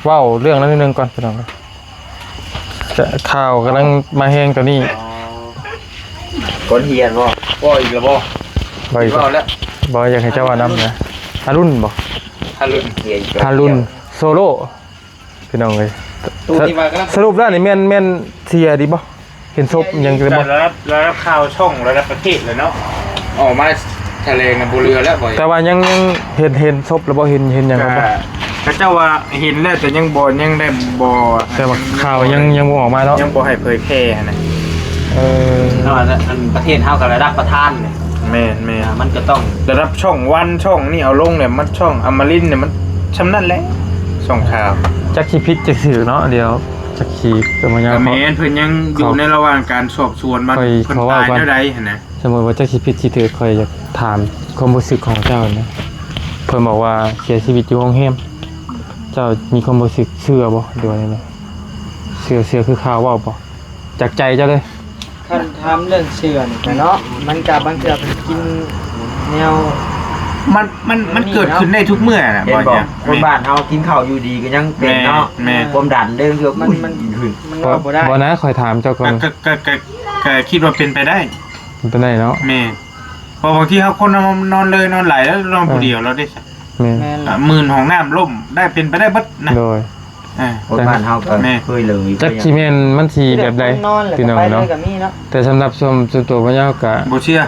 ເວົ້າເລື່ອງນັ້ນໜ້ອຍໜຶ່ງກ່ອນ ພີ່ນ້ອງ. ຈະ ຂ່າວກຳລັງມາແຮງຕອນນີ້. ອໍ ຄົນຮຽນບໍ່? ບໍ່ອີກແລ້ວບໍ່? ບໍ່ອີກ ເວົ້າແລ້ວ ບໍ່ ຢາກໃຫ້ເຈົ້າເວົ້ານຳນະ. ອາລຸນບໍ່? ອາລຸນ ອາລຸນໂຊໂລ ພີ່ນ້ອງເອີຍ. ສະຫຼຸບແລ້ວນີ້ແມ່ນ ແມ່ນເສຍດີບໍ່? ເຫັນສົບຫຍັງແລ້ວບໍ່? ລະດັບ ລະດັບຂ່າວຊ່ອງລະດັບປະເທດແລ້ວເນາະ ອອກມາຖະແຫຼງນະ ບໍ່ເຫຼືອແລ້ວ. ແຕ່ວ່າຍັງ ຍັງເຫັນ ເຫັນສົບແລ້ວບໍ່? ເຫັນ ເຫັນຫຍັງແລ້ວບໍ່? ເຂົາເຈົ້າວ່າເຫັນແລ້ວ ແຕ່ຍັງບໍ່ ຍັງໄດ້ບໍ່ ແຕ່ວ່າຂ່າວຍັງ ຍັງບໍ່ອອກມາເນາະ ຍັງບໍ່ໃຫ້ເຜີຍແຜ່ຫັ້ນນະ. ເອີ ເພາະວ່າອັນປະເທດເຮົາກໍລະດັບປະທານເດ. ແມ່ນໆ ອ່າ ມັນກໍຕ້ອງລະດັບຊ່ອງວັນ ຊ່ອງນີ້ເອົາລົງແລ້ວ ມັນຊ່ອງອະມະລິນນີ້ ມັນຊ່ຳນັ້ນແຫຼະ ຊ່ອງຂ່າວ. ຈັກຊິຜິດຈັກຖືກເນາະ ດຽວຈັກຊິ ກໍແມ່ນ ເພິ່ນຍັງຢູ່ໃນລະຫວ່າງການສອບສວນວ່າເພິ່ນຕາຍແນວໃດຫັ້ນນະ. ສົມມຸດວ່າເຈົ້າຊິຜິດຊິຖືກ ຂ້ອຍຢາກຖາມຄວາມຮູ້ສຶກຂອງເຈົ້ານະ. ເພິ່ນບອກວ່າເສຍຊີວິດຢູ່ໂຮງແຮມ ເຈົ້າມີຄວາມຮູ້ສຶກເຊື່ອບໍ່ ຫຼືວ່າແນວໃດ? ເຊື່ອ ເຊື່ອຄືຂ່າວເວົ້າບໍ່ ຈາກໃຈເຈົ້າເລີຍ? ຄັນຖາມເລື່ອງເຊື່ອນີ້ກະເນາະ ມັນກະບາງເທື່ອເພິ່ນກິນແນວ ມັນ ມັນ ມັນເກີດຂຶ້ນໄດ້ທຸກເມື່ອນະ. ເຫັນບໍ່ ບໍ່ຫຍັງ ຄົນບ້ານເຮົາກິນເຂົ້າຢູ່ດີກໍຍັງເປັນເນາະ. ແມ່ນ ແມ່ນ ຄວາມດັນເດີ ມັນ ມັນ ມັນເວົ້າບໍ່ໄດ້. ບໍ່ນະ ຂ້ອຍຖາມເຈົ້າກ່ອນ ກໍ ກໍ ກໍ ກໍຄິດວ່າເປັນໄປໄດ້ ເປັນໄປໄດ້ເນາະ. ແມ່ນ ເພາະບາງທີເຮົາຄົນນອນເລີຍນອນຫຼາຍແລ້ວນອນຜູ້ດຽວແລ້ວເດ້. ແມ່ນ ແມ່ນ ອ່າ ໝື່ນຫ້ອງນ້ຳລົ້ມໄດ້ ເປັນໄປໄດ້ເບິດນະ. ໂດຍ ອ່າ ຄົນບ້ານເຮົາກໍ ແມ່ນ ເຄີຍເລີຍ ຈັກຊິແມ່ນມັນຊິແບບໃດ ແຕ່ຄົນນອນແລ້ວກໍໄປເລີຍກໍມີເນາະ. ພີ່ນ້ອງເນາະ ແຕ່ສຳລັບສ່ວນ ສ່ວນຕົວພະເຈົ້າກໍບໍ່ເຊື່ອ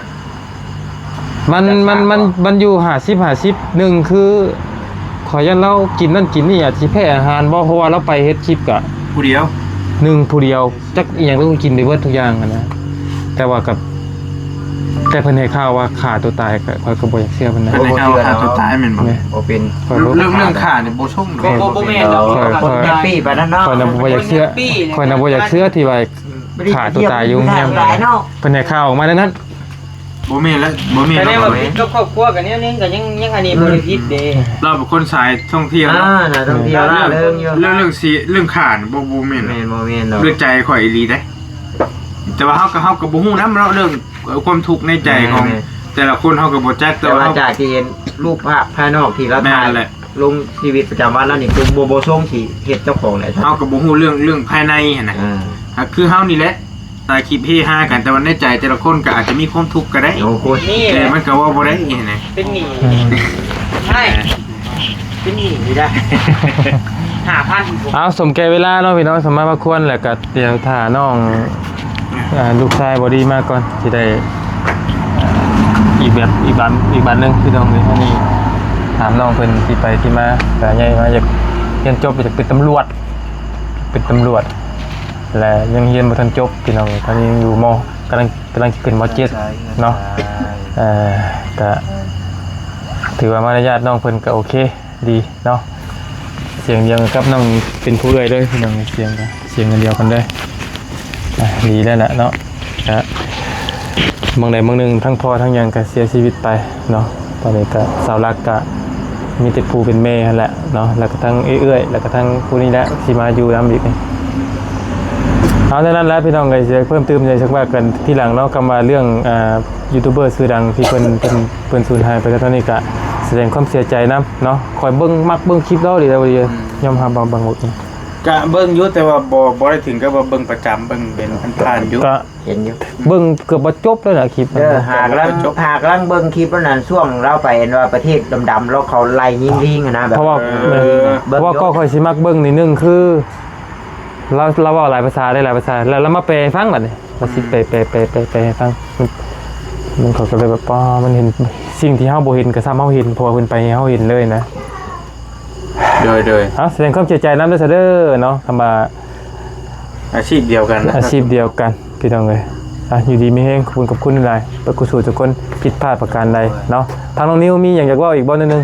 ມັນ ມັນ ມັນ ມັນຢູ່ຫ້າສິບຫ້າສິບ ໜຶ່ງຄື ຂ້ອຍຢ້ານລາວກິນນັ້ນກິນນີ້ອາດຊິແພ້ອາຫານບໍ່ ເພາະວ່າລາວໄປເຮັດຄລິບກະຜູ້ດຽວ ໜຶ່ງຜູ້ດຽວ ຈັກອີ່ຫຍັງລາວກິນໄປເບິດທຸກຢ່າງຫັ້ນນະ. ແຕ່ວ່າກັບ ແຕ່ເພິ່ນໃຫ້ຂ່າວວ່າຂ້າຕົວຕາຍ ຂ້ອຍກໍບໍ່ຢາກເຊື່ອປານໃດ. ເພິ່ນໃຫ້ຂ່າວວ່າຂ້າຕົວຕາຍແມ່ນບໍ່? ແມ່ນ ບໍ່ເປັນ ເລື່ອງ ເລື່ອງຂ້ານີ້ບໍ່ຊົງ ບໍ່ ບໍ່ແມ່ນດອກ ຂ້ອຍ ຂ້ອຍ ຂ້ອຍນະບໍ່ຢາກເຊື່ອ ຂ້ອຍນະບໍ່ຢາກເຊື່ອທີ່ວ່າຂ້າຕົວຕາຍຢູ່ໂຮງແຮມ ເພິ່ນໃຫ້ຂ່າວອອກມາແນວນັ້ນ. ບໍ່ແມ່ນແລ້ວ ບໍ່ແມ່ນແລ້ວ ແຕ່ວ່າຜິດກັບຄອບຄົວກັນແນວໜຶ່ງກໍຍັງ ຍັງອັນນີ້ບໍ່ໄດ້ຜິດເດ້. ລາວເປັນຄົນສາຍທ່ອງທ່ຽວເນາະ ອ່າ ສາຍທ່ອງທ່ຽວ ອ່າ ລ່າເລີງຢູ່. ເລື່ອງ ເລື່ອງຊິ ເລື່ອງຂ້ານີ້ບໍ່ ບໍ່ແມ່ນ ແມ່ນ ບໍ່ແມ່ນດອກ ດ້ວຍໃຈຂ້ອຍອີ່ຫຼີເດ້. ແຕ່ວ່າເຮົາກໍ ເຮົາກໍບໍ່ຮູ້ນຳເນາະ ເລື່ອງ ເອີ ຄວາມທຸກໃນໃຈຂອງ ແມ່ນໆ ແຕ່ລະຄົນ ເຮົາກໍບໍ່ຈັກ ແຕ່ ແຕ່ວ່າ ວ່າເຮົາ ຈາກທີ່ເຫັນຮູບພາບພາຍນອກທີ່ລາວ ແມ່ນ ຖ່າຍ ແຫຼະ ລົງຊີວິດປະຈຳວັນແລ້ວນີ້ ຄືບໍ່ ບໍ່ຊົງຊິເຮັດເຈົ້າຂອງໄດ້. ເຮົາກໍບໍ່ຮູ້ເລື່ອງ ເລື່ອງພາຍໃນຫັ້ນນະ ອ່າ ກໍຄືເຮົານີ້ແຫຼະ ຖ່າຍຄລິບເຮຮາກັນ ແຕ່ວ່າໃນໃຈແຕ່ລະຄົນກໍອາດຈະມີຄວາມທຸກກໍໄດ້. ໂອ້ໂຫ ແຕ່ມັນກໍເວົ້າບໍ່ໄດ້ຫັ້ນນະ ເປັນໜີ້ ອືມ ໃຊ່ ເປັນໜີ້ຢູ່ໄດ້ ຫ້າພັນ. ເອົາ ສົມແກ່ເວລາເນາະ ພີ່ນ້ອງ ສຳມາພາຄວນ ແລ້ວກໍດຽວຖ້ານ້ອງ ອ່າ ລູກຊາຍບໍ່ດີມາກ່ອນ ຊິໄດ້ ອ່າ ອີກແບບ ອີກບານ ອີກບານໜຶ່ງ ພີ່ນ້ອງເອີຍ. ອັນນີ້ຖາມນ້ອງເພິ່ນທີ່ໄປທີ່ມາ ກໍໃຫຍ່ມາຢາກຮຽນຈົບ ຢາກເປັນຕຳຫຼວດ ເປັນຕຳຫຼວດ ແລະ ຍັງຮຽນບໍ່ທັນຈົບ ພີ່ນ້ອງເອີຍ. ຕອນນີ້ຍັງຢູ່ ມ. ກຳລັງ ກຳລັງຈະຂຶ້ນ ມ. ເຈັດເນາະ. ເອີ ກະຖືວ່າມາລະຍາດນ້ອງເພິ່ນກະໂອເຄດີເນາະ. ສຽງດຽວກັບນ້ອງເປັນຜູ້ເອື້ອຍເລີຍ ພີ່ນ້ອງ ສຽງ ສຽງອັນດຽວກັນເລີຍ. ອ່ະ ດີແລ້ວລະເນາະ. ກະ ເມືອງໃດເມືອງໜຶ່ງ ທັງພໍ່ທັງຫຍັງກະເສຍຊີວິດໄປເນາະ. ຕອນນີ້ກະເສົາຫຼັກກະມີແຕ່ຜູ້ເປັນແມ່ຫັ້ນແຫຼະເນາະ ແລ້ວກະທັງເອື້ອຍໆ ແລ້ວກະທັງຜູ້ນີ້ແຫຼະຊິມາຢູ່ນຳອີກນີ້. ເອົາ ແນວນັ້ນແຫຼະພີ່ນ້ອງເອີຍ ຊິໄດ້ເພີ່ມຕື່ມຫຍັງຈັກວ່າກັນທີຫຼັງເນາະ. ຄຳວ່າເລື່ອງ ອ່າ ຢູທູບເບີຊື່ດັງທີ່ເພິ່ນ ເພິ່ນ ເພິ່ນສູນຫາຍໄປ ແລ້ວຕອນນີ້ກະສະແດງຄວາມເສຍໃຈນຳເນາະ. ຂ້ອຍເບິ່ງ ມັກເບິ່ງຄລິບລາວດີແລ້ວ ອືມ ຍອມຮັບວ່າເບິ່ງ ກະເບິ່ງຢູ່ ແຕ່ວ່າບໍ່ ບໍ່ໄດ້ເຖິງກັບວ່າເບິ່ງປະຈຳ ເບິ່ງເຫັນຜ່ານໆຢູ່ ກະ ເຫັນຢູ່ ເບິ່ງເກືອບບໍ່ຈົບເລີຍນະຄລິບ ເອີ ຫາກຳລັງ ຫາກຳລັງເບິ່ງຄລິບນັ້ນ ຊ່ວງລາວໄປອັນວ່າປະເທດດຳໆ ແລ້ວເຂົາໄລ່ຍິງລີງຫັ້ນນະ ແບບ ເພາະວ່າ ເອີ ເພາະວ່າກໍຂ້ອຍຊິມັກເບິ່ງນີ້ ໜຶ່ງຄື ລາວ ລາວເວົ້າຫຼາຍພາສາ ໄດ້ຫຼາຍພາສາ ແລ້ວລາວມາແປໃຫ້ຟັງບັດນີ້ ລາວຊິແປ ອືມ ແປ ແປ ແປ ແປໃຫ້ຟັງ. ມັນ ມັນ ຂ້ອຍກໍເລີຍແບບ ປ້າ ມັນເຫັນສິ່ງທີ່ເຮົາບໍ່ເຫັນກໍສ່ຳເຮົາເຫັນ ເພາະວ່າເພິ່ນໄປໃຫ້ເຮົາເຫັນເລີຍນະ. ໂດຍ ໂດຍ ເອົາ ສະແດງຄວາມເສຍໃຈນຳເດີ ຊະເດີເນາະ. ຄຳວ່າອາຊີບດຽວກັນນະ ອາຊີບດຽວກັນ ພີ່ນ້ອງເອີຍ. ອ່ະ ຢູ່ດີມີແຮງ ຂອບຄຸນ ຂອບຄຸນຫຼາຍໆ ເບິດຄູ່ສູ່ທຸກຄົນ. ຜິດພາດປະການໃດເນາະ ທາງນ້ອງນິວມີຫຍັງຢາກເວົ້າອີກບໍ່ ໜ້ອຍໜຶ່ງ?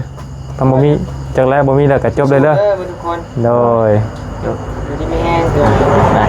ຄັນບໍ່ມີ ຈັກແລ້ວ ບໍ່ມີແລ້ວກໍຈົບເລີຍເດີ ເດີ ເບິດທຸກຄົນ ໂດຍ ຢູ່ດີມີແຮງ ໂດຍ.